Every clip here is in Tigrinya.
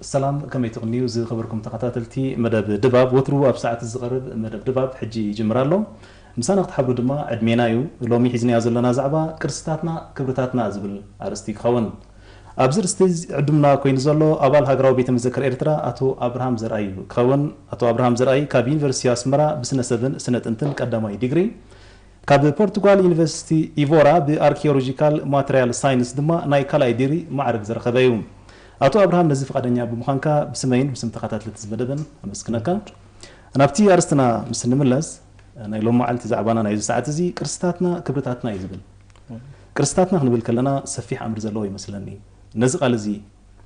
ሰላም፣ ከመይ ትቕንዩ ዝኸበርኩም ተኸታተልቲ መደብ ድባብ? ወትሩ ኣብ ሰዓት ዝቐርብ መደብ ድባብ ሕጂ ይጅምር ኣሎ። ምሳና ክትሓብሩ ድማ ዕድሜና እዩ። ሎሚ ሒዝናዮ ዘለና ዛዕባ ቅርስታትና ክብርታትና ዝብል ኣርእስቲ ክኸውን። ኣብዚ ርእስቲ ዕዱምና ኮይኑ ዘሎ ኣባል ሃገራዊ ቤተ መዘክር ኤርትራ ኣቶ ኣብርሃም ዘርኣይ እዩ ክኸውን። ኣቶ ኣብርሃም ዘርኣይ ካብ ዩኒቨርሲቲ ኣስመራ ብስነ ሰብን ስነ ጥንትን ቀዳማይ ዲግሪ፣ ካብ ፖርቱጋል ዩኒቨርሲቲ ኢቮራ ብኣርኪኦሎጂካል ማተርያል ሳይንስ ድማ ናይ ካልኣይ ዲግሪ ማዕርግ ዝረኸበ እዩ። ኣቶ ኣብርሃም ነዚ ፍቓደኛ ብምዃንካ ብስመይን ብስም ተኸታተልቲ እዚ መደብን ኣመስግነካ። ናብቲ ኣርእስትና ምስ እንምለስ፣ ናይ ሎም መዓልቲ ዛዕባና ናይዚ ሰዓት እዚ ቅርስታትና ክብርታትና እዩ ዝብል። ቅርስታትና ክንብል ከለና ሰፊሕ ኣምር ዘለዎ ይመስለኒ። ነዚ ቃል እዚ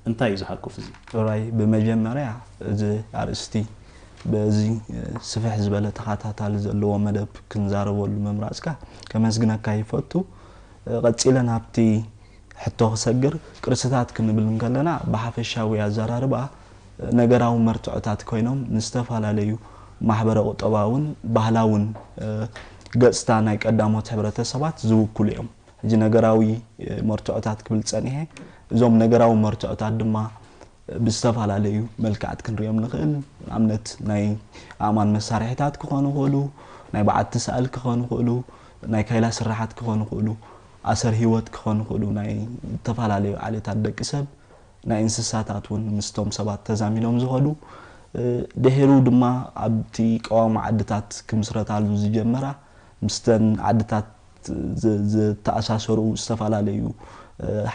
እንታይ እዩ ዝሓቁፍ እዚ? ራይ፣ ብመጀመርያ እዚ ኣርእስቲ በዚ ስፍሕ ዝበለ ተኸታታሊ ዘለዎ መደብ ክንዛረበሉ ምምራጽካ ከመስግነካ ይፈቱ። ቀጺለ ናብቲ ሕቶ ክሰግር፣ ቅርስታት ክንብል እንከለና ብሓፈሻዊ ኣዘራርባ ነገራዊ መርትዖታት ኮይኖም ንዝተፈላለዩ ማሕበረ ቁጠባውን ባህላውን ገጽታ ናይ ቀዳሞት ሕብረተሰባት ዝውክሉ እዮም። ሕጂ ነገራዊ መርትዖታት ክብል ጸኒሐ፣ እዞም ነገራዊ መርትዖታት ድማ ብዝተፈላለዩ መልክዓት ክንሪኦም ንኽእል። ንኣብነት ናይ ኣእማን መሳርሒታት ክኾኑ ይኽእሉ፣ ናይ በዓቲ ስኣል ክኾኑ ይኽእሉ፣ ናይ ካይላ ስራሓት ክኾኑ ይኽእሉ፣ ኣሰር ህይወት ክኾኑ ይኽእሉ፣ ናይ ዝተፈላለዩ ዓሌታት ደቂ ሰብ፣ ናይ እንስሳታት እውን ምስቶም ሰባት ተዛሚዶም ዝኸዱ። ድሒሩ ድማ ኣብቲ ቀዋሚ ዓድታት ክምስረታሉ ዝጀመራ፣ ምስተን ዓድታት ዝ- ዝተኣሳሰሩ ዝተፈላለዩ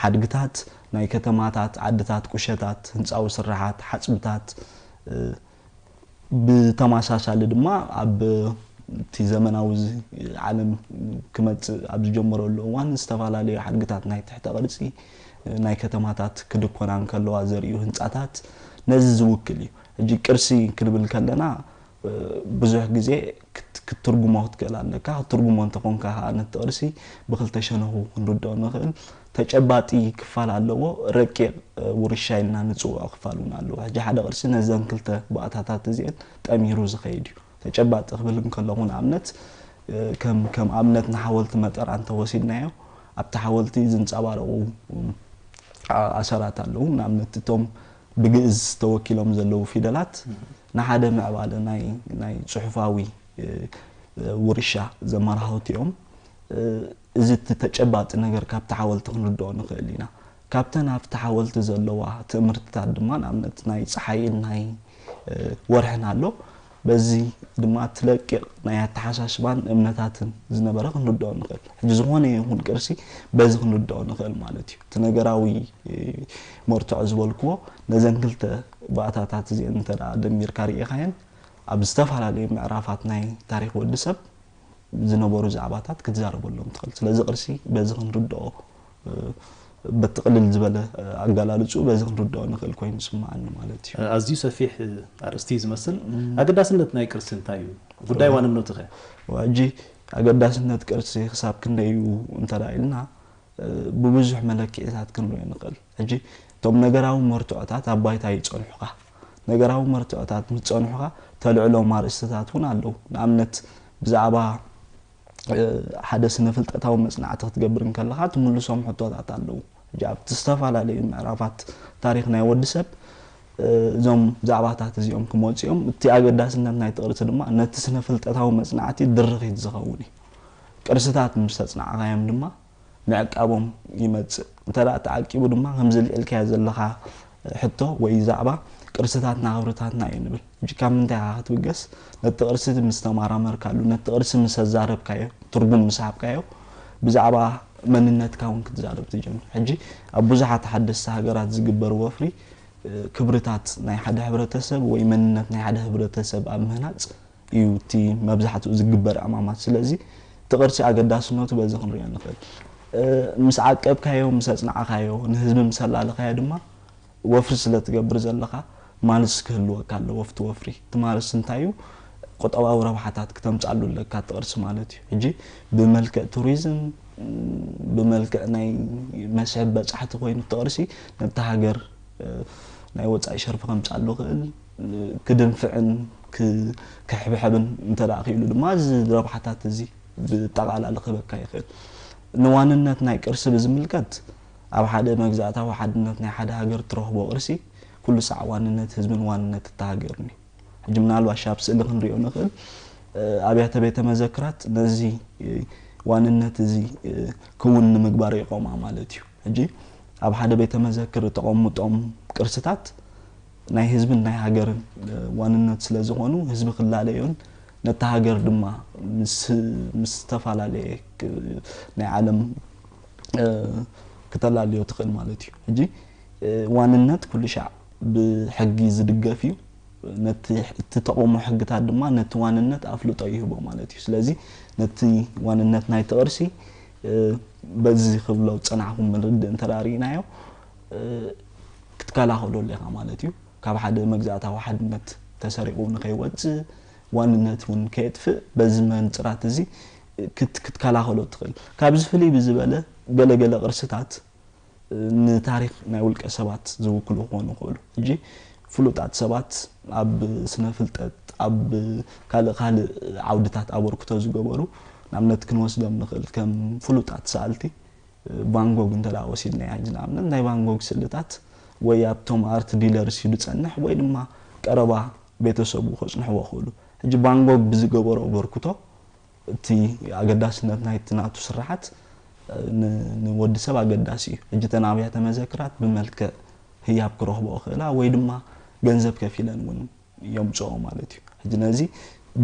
ሓድግታት፣ ናይ ከተማታት፣ ዓድታት፣ ቁሸታት፣ ህንፃዊ ስራሓት፣ ሓፅብታት፣ ብተመሳሳሊ ድማ ኣብ እቲ ዘመናዊ እዚ ዓለም ክመፅእ ኣብ ዝጀመረሉ እዋን ዝተፈላለዩ ሓድግታት ናይ ትሕተ ቅርፂ ናይ ከተማታት ክድኮና እንከለዋ ዘርእዩ ህንፃታት ነዚ ዝውክል እዩ። ሕጂ ቅርሲ ክንብል ከለና ብዙሕ ግዜ ክት- ክትትርጉሞ ክትክእል ኣለካ። ክትትርጉሞ እንተኾንካ ከዓ ነቲ ቅርሲ ብክልተ ሸነኹ ክንርድኦ ንኽእል። ተጨባጢ ክፋል ኣለዎ፣ ረቂቕ ውርሻ ኢልና ንፅውዖ ክፋል እውን ኣለዎ። ሕጂ ሓደ ቅርሲ ነዘን ክልተ ባእታታት እዚአን ጠሚሩ ዝኸይድ እዩ። ተጨባጢ ክብል እንከለኹ ንኣብነት ከም ከም ኣብነት ንሓወልቲ መጠራ እንተወሲድናዮ ኣብቲ ሓወልቲ ዝንፀባረቑ ኣሰራት ኣለዉ። ንኣብነት እቶም ብግእዝ ተወኪሎም ዘለዉ ፊደላት ንሓደ ምዕባለ ናይ ናይ ጽሑፋዊ ውርሻ ዘመላኽቱ እዮም። እዚ እቲ ተጨባጢ ነገር ካብቲ ሓወልቲ ክንርድኦ ንኽእል ኢና። ካብተን ኣብቲ ሓወልቲ ዘለዋ ትእምርትታት ድማ ንኣብነት ናይ ጸሓይን ናይ ወርሕን ኣሎ። በዚ ድማ እቲ ለቂቕ ናይ ኣተሓሳስባን እምነታትን ዝነበረ ክንርድኦ ንኽእል። ሕጂ ዝኾነ ይኹን ቅርሲ በዚ ክንርድኦ ንኽእል ማለት እዩ። እቲ ነገራዊ መርትዖ ዝበልክዎ ነዘን ክልተ ባእታታት እዚአን እንተ ደኣ ደሚርካ ርኢኻየን ኣብ ዝተፈላለዩ ምዕራፋት ናይ ታሪኽ ወዲ ሰብ ዝነበሩ ዛዕባታት ክትዛረበሎም ትኽእል። ስለዚ ቅርሲ በዚ ክንርድኦ በጥቕልል ዝበለ ኣገላልጹ በዚ ክንርድኦ ንኽእል ኮይኑ ይስምዓኒ ማለት እዩ። ኣዝዩ ሰፊሕ ኣርእስቲ እዩ ዝመስል። ኣገዳስነት ናይ ቅርሲ እንታይ እዩ? ጉዳይ ዋንነቱ ከ? ሕጂ ኣገዳስነት ቅርሲ ክሳብ ክንደይ እዩ እንተ ኢልና ብብዙሕ መለክዒታት ክንሪኦ ንኽእል። ሕጂ እቶም ነገራዊ መርትዖታት ኣብ ባይታ ይጸንሑኻ። ነገራዊ መርትዖታት ምስ ጸንሑኻ ተልዕሎም ኣርእስትታት እውን ኣለዉ። ንኣብነት ብዛዕባ ሓደ ስነ ፍልጠታዊ መጽናዕቲ ክትገብር እንከለኻ ትምልሶም ሕቶታት ኣለዉ። ሕጂ ኣብቲ ዝተፈላለዩ ምዕራፋት ታሪኽ ናይ ወዲ ሰብ እዞም ዛዕባታት እዚኦም ክመፁ እዮም። እቲ ኣገዳስነት ናይ ትቕርሲ ድማ ነቲ ስነ ፍልጠታዊ መጽናዕቲ ድርኺት ዝኸውን እዩ። ቅርስታት ምስ ተጽናዕኻዮም ድማ ምዕቃቦም ይመጽእ። እንተ ደኣ ተዓቂቡ ድማ ከምዚ ልዕልካዮ ዘለኻ ሕቶ ወይ ዛዕባ ቅርስታትና ክብርታትና እዩ ንብል። ሕጂ ካብ ምንታይ ኢኻ ክትብገስ? ነቲ ቅርሲ ምስ ተማራመርካሉ፣ ነቲ ቅርሲ ምስ ኣዛረብካዮ፣ ትርጉም ምስ ሃብካዮ ብዛዕባ መንነትካ እውን ክትዛረብ ትጀምር። ሕጂ ኣብ ብዙሓት ሓደስቲ ሃገራት ዝግበር ወፍሪ ክብርታት ናይ ሓደ ሕብረተሰብ ወይ መንነት ናይ ሓደ ሕብረተሰብ ኣብ ምህናጽ እዩ እቲ መብዛሕትኡ ዝግበር ዕማማት። ስለዚ እቲ ቅርሲ ኣገዳስነቱ በዚ ክንሪኦ ንኽእል። ምስ ዓቀብካዮ፣ ምስ ኣጽናዕካዮ፣ ንህዝቢ ምስ ኣላለኻዮ ድማ ወፍሪ ስለ ትገብር ዘለኻ ማልስ ክህልወካ ኣለዎ። ኣብቲ ወፍሪ እቲ ማልስ እንታይ እዩ? ቁጠባዊ ረብሓታት ክተምጻሉ ኣለካ እቲ ቅርሲ ማለት እዩ። ሕጂ ብመልክዕ ቱሪዝም፣ ብመልክዕ ናይ መስሕብ በጻሕቲ ኮይኑ እቲ ቅርሲ ነቲ ሃገር ናይ ወጻኢ ሸርፊ ከምጻሉ ይኽእል፣ ክድንፍዕን ክሕብሐብን እንተ ደኣ ክኢሉ ድማ እዚ ረብሓታት እዚ ብጠቓላሊ ክህበካ ይኽእል። ንዋንነት ናይ ቅርሲ ብዝምልከት ኣብ ሓደ መግዛእታዊ ሓድነት ናይ ሓደ ሃገር እትረኽቦ ቅርሲ ኩሉ ሳዕ ዋንነት ህዝብን ዋንነት እታ ሃገርን እዩ። ሕጂ ምናልባሽ ኣብ ስእሊ ክንሪኦ ንኽእል ኣብያተ ቤተ መዘክራት ነዚ ዋንነት እዚ ክውን ንምግባር ይቆማ ማለት እዩ። ሕጂ ኣብ ሓደ ቤተ መዘክር እተቐምጦም ቅርስታት ናይ ህዝብን ናይ ሃገርን ዋንነት ስለ ዝኾኑ ህዝቢ ክላለዮን ነታ ሃገር ድማ ምስ ዝተፈላለየ ናይ ዓለም ክተላልዮ ትኽእል ማለት እዩ። ሕጂ ዋንነት ኩሉ ሻዕ ብሕጊ ዝድገፍ እዩ። ነቲ እተቐሙ ሕግታት ድማ ነቲ ዋንነት ኣፍልጦ ይህቦ ማለት እዩ። ስለዚ ነቲ ዋንነት ናይቲ ቅርሲ በዚ ክብሎ ዝጸናሕኩም ምርድእ እንተ ርኢናዮ ክትከላኸለሉ ኢኻ ማለት እዩ። ካብ ሓደ መግዛእታዊ ሓድነት ተሰሪቑ ንኸይወጽእ ዋንነት እውን ከየጥፍእ በዚ መንፅራት እዚ ክትከላኸሎ ትኽእል። ካብዚ ፍልይ ብዝበለ ገለገለ ቅርስታት ንታሪክ ናይ ውልቀ ሰባት ዝውክሉ ክኾኑ ይኽእሉ። ሕጂ ፍሉጣት ሰባት ኣብ ስነ ፍልጠት ኣብ ካልእ ካልእ ዓውድታት ኣበርክቶ ዝገበሩ ንኣብነት ክንወስዶም ንኽእል ከም ፍሉጣት ሰኣልቲ ቫንጎግ እንተ ወሲድና ሕጂ ንኣብነት ናይ ቫንጎግ ስእልታት ወይ ኣብቶም ኣርት ዲለርስ እዩ ዝጸንሕ ወይ ድማ ቀረባ ቤተሰቡ ከጽንሕዎ ክእሉ። ሕጂ ቫንጎግ ብዝገበሮ ኣበርክቶ እቲ ኣገዳስነት ናይቲ ናቱ ስርሓት ንወዲ ሰብ ኣገዳሲ እዩ። ሕጂ ተን ኣብያተ መዘክራት ብመልክዕ ህያብ ክረኽቦ ክእላ ወይ ድማ ገንዘብ ከፊለን እውን የምፅኦ ማለት እዩ። ሕጂ ነዚ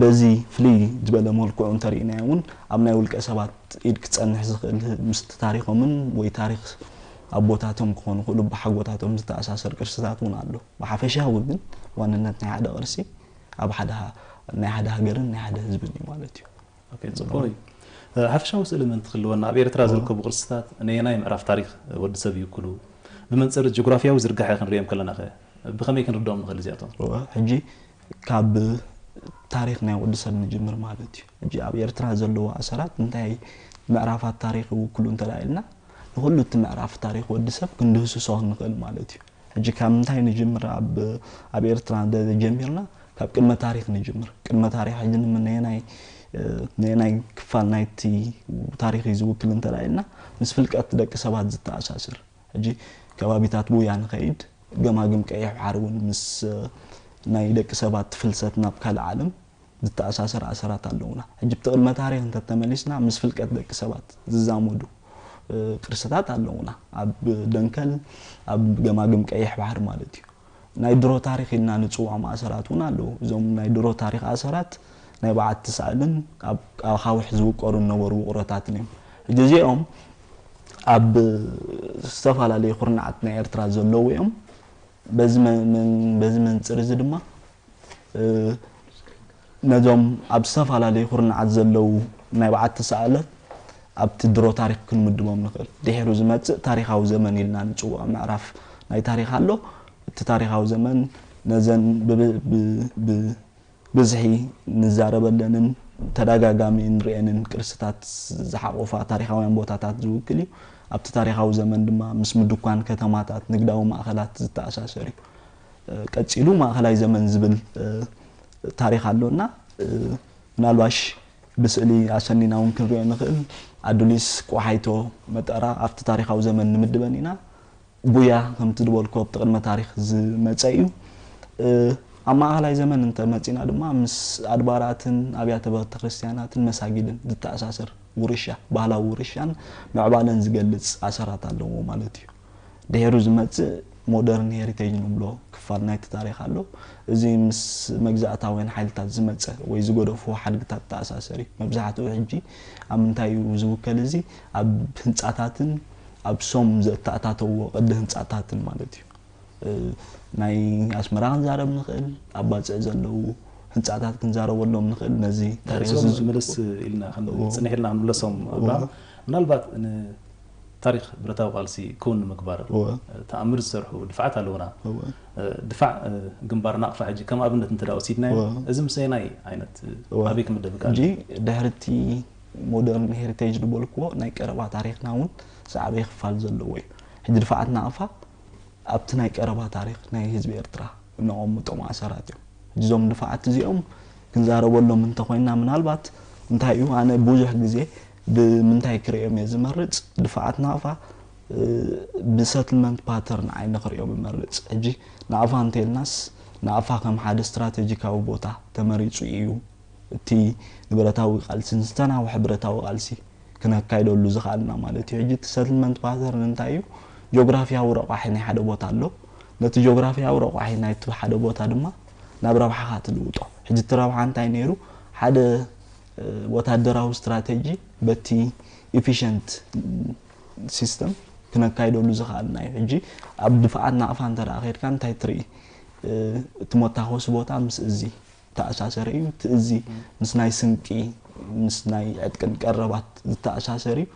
በዚ ፍልይ ዝበለ መልክዑ እንተርኢናዮ እውን ኣብ ናይ ውልቀ ሰባት ኢድ ክፀንሕ ዝኽእል ምስቲ ታሪኾምን ወይ ታሪክ ኣቦታቶም ክኾኑ ክእሉ ብሓጎታቶም ዝተኣሳሰር ቅርስታት እውን ኣሎ። ብሓፈሻዊ ግን ዋንነት ናይ ሓደ ቅርሲ ኣብ ሓደ ናይ ሓደ ሃገርን ናይ ሓደ ህዝብን እዩ ማለት እዩ። ጽቡቅ እዩ። ሓፈሻዊ ስእሊ ምእንቲ ክህልወና ኣብ ኤርትራ ዝርከቡ ቅርስታት ነየናይ ምዕራፍ ታሪክ ወዲ ሰብ ይውክሉ? ብመንፅር ጂኦግራፊያዊ ዝርጋሐ ክንሪኦም ከለና ከ ብኸመይ ክንርድኦም ንኽእል እዚኣቶም? ሕጂ ካብ ታሪክ ናይ ወዲ ሰብ ንጅምር ማለት እዩ። ሕጂ ኣብ ኤርትራ ዘለዉ ኣሰራት እንታይ ምዕራፋት ታሪክ ይውክሉ እንተ ኢልና ንኩሉ እቲ ምዕራፍ ታሪክ ወዲ ሰብ ክንድህስሶ ንኽእል ማለት እዩ። ሕጂ ካብ ምንታይ ንጅምር? ኣብ ኣብ ኤርትራ እንተ ጀሚርና ካብ ቅድመ ታሪክ ንጅምር። ቅድመ ታሪክ ሕጂ ንመነየናይ ነየናይ ክፋል ናይቲ ታሪክ እዩ ዝውክል እንተ ኢልና ምስ ፍልቀት ደቂ ሰባት ዝተኣሳስር። ሕጂ ከባቢታት ቡያ ንኸይድ ገማግም ቀይሕ ባሕሪ እውን ምስ ናይ ደቂ ሰባት ፍልሰት ናብ ካልእ ዓለም ዝተኣሳሰር ኣሰራት ኣለውና። ሕጂ ብቲ ቅድመ ታሪክ እንተተመሊስና ምስ ፍልቀት ደቂ ሰባት ዝዛመዱ ቅርስታት ኣለውና። ኣብ ደንከል ኣብ ገማግም ቀይሕ ባሕሪ ማለት እዩ። ናይ ድሮ ታሪክ ኢልና ንፅውዖም ኣሰራት እውን ኣለዉ። እዞም ናይ ድሮ ታሪክ ኣሰራት ናይ በዓቲ ሳእልን ኣብ ኣኻውሕ ዝውቀሩ ዝነበሩ ውቕሮታትን እዮም። ሕጂ እዚኦም ኣብ ዝተፈላለዩ ኩርናዓት ናይ ኤርትራ ዘለዉ እዮም። በዚ መንፅር እዚ ድማ ነዞም ኣብ ዝተፈላለዩ ኩርናዓት ዘለዉ ናይ በዓቲ ሰኣለት ኣብቲ ድሮ ታሪክ ክንምድቦም ንኽእል። ድሒሩ ዝመፅእ ታሪካዊ ዘመን ኢልና ንፅውዖ ምዕራፍ ናይ ታሪክ ኣሎ። እቲ ታሪካዊ ዘመን ነዘን ብብዝሒ ንዛረበለንን ተደጋጋሚ ንርእየንን ቅርስታት ዝሓቆፋ ታሪካውያን ቦታታት ዝውክል እዩ። ኣብቲ ታሪካዊ ዘመን ድማ ምስ ምድኳን ከተማታት፣ ንግዳዊ ማእኸላት ዝተኣሳሰር እዩ። ቀፂሉ ማእኸላይ ዘመን ዝብል ታሪክ ኣሎና። ምናልባሽ ብስእሊ ኣሰኒና እውን ክንሪኦ ንኽእል። ኣዱሊስ፣ ቆሓይቶ፣ መጠራ ኣብቲ ታሪካዊ ዘመን ንምድበን ኢና። ቡያ ከምቲ ዝበልኩ ኣብቲ ቅድመ ታሪክ ዝመፀ እዩ። ኣብ ማእኸላይ ዘመን እንተመፂና ድማ ምስ ኣድባራትን ኣብያተ ቤተክርስትያናትን መሳጊድን ዝተኣሳሰር ውርሻ፣ ባህላዊ ውርሻን ምዕባለን ዝገልፅ ኣሰራት ኣለዎ ማለት እዩ። ድሒሩ ዝመፅእ ሞደርን ሄሪቴጅ ንብሎ ክፋል ናይቲ ታሪክ ኣሎ። እዚ ምስ መግዛእታውያን ሓይልታት ዝመፀ ወይ ዝገደፍዎ ሓድግታት ተኣሳሰር እዩ። መብዛሕትኡ ሕጂ ኣብ ምንታይ እዩ ዝውከል? እዚ ኣብ ህንፃታትን ኣብ ሶም ዘተኣታተውዎ ቅዲ ህንፃታትን ማለት እዩ። ናይ ኣስመራ ክንዛረብ ንኽእል፣ ኣብ ባፅዕ ዘለዉ ህንፃታት ክንዛረበሎም ንኽእል። ነዚ ታሪክ ርእሶም እዚ ምልስ ኢልና ከን-፣ እዎ። ፅንሕ ኢልና ክንምለሶም እዎ። ኣብርሃም፣ ምናልባት ንታሪክ ብረታዊ ቃልሲ ክውን ንምግባር እዎ። ተኣምር ዝሰርሑ ድፋዓት ኣለውና። እዎ። ድፋዕ ግንባር ናቕፋ ሕጂ ከም ኣብነት እንተ ደኣ ወሲድናዮ፣ እዎ። እዚ ምስ ኣየናይ ዓይነት እዎ። ኣበይ ክምደብ ይከኣል? ሕጂ ድሕሪ እቲ ሞደርን ሄሪቴጅ ዝበልክዎ ናይ ቀረባ ታሪክና እውን ዝዓበየ ክፋል ዘለዎ እዩ። ሕጂ ድፋዓት ናቕፋ ኣብቲ ናይ ቀረባ ታሪክ ናይ ህዝቢ ኤርትራ እነቐምጦም ኣሰራት እዮም። ሕጂ እዞም ድፋዓት እዚኦም ክንዛረበሎም እንተኾይና ምናልባት እንታይ እዩ፣ ኣነ ብዙሕ ግዜ ብምንታይ ክርእዮም እየ ዝመርጽ፣ ድፋዓት ናቕፋ ብሰትልመንት ፓተርን ዓይኒ ክሪኦ ብመርጽ። ሕጂ ናቕፋ እንተልናስ፣ ናቕፋ ከም ሓደ ስትራቴጂካዊ ቦታ ተመሪጹ እዩ። እቲ ንብረታዊ ቃልሲ፣ ዝተናውሐ ብረታዊ ቃልሲ ክነካይደሉ ዝኽኣልና ማለት እዩ። ሕጂ እቲ ሰትልመንት ፓተርን እንታይ እዩ? ጂኦግራፊያዊ ረቋሒ ናይ ሓደ ቦታ ኣሎ። ነቲ ጂኦግራፊያዊ ረቋሒ ናይቲ ሓደ ቦታ ድማ ናብ ረብሓኻ ትልውጦ። ሕጂ እቲ ረብሓ እንታይ ነይሩ? ሓደ ወታደራዊ ስትራቴጂ በቲ ኢፊሽንት ሲስተም ክነካይደሉ ዝኽኣልና እዩ። ሕጂ ኣብ ድፍዓት ናቕፋ እንተ ደኣ ከድካ እንታይ ትርኢ? እቲ መታኮሲ ቦታ ምስ እዚ ተኣሳሰረ እዩ። እቲ እዚ ምስ ናይ ስንቂ፣ ምስ ናይ ዕጥቅን ቀረባት ዝተኣሳሰር እዩ።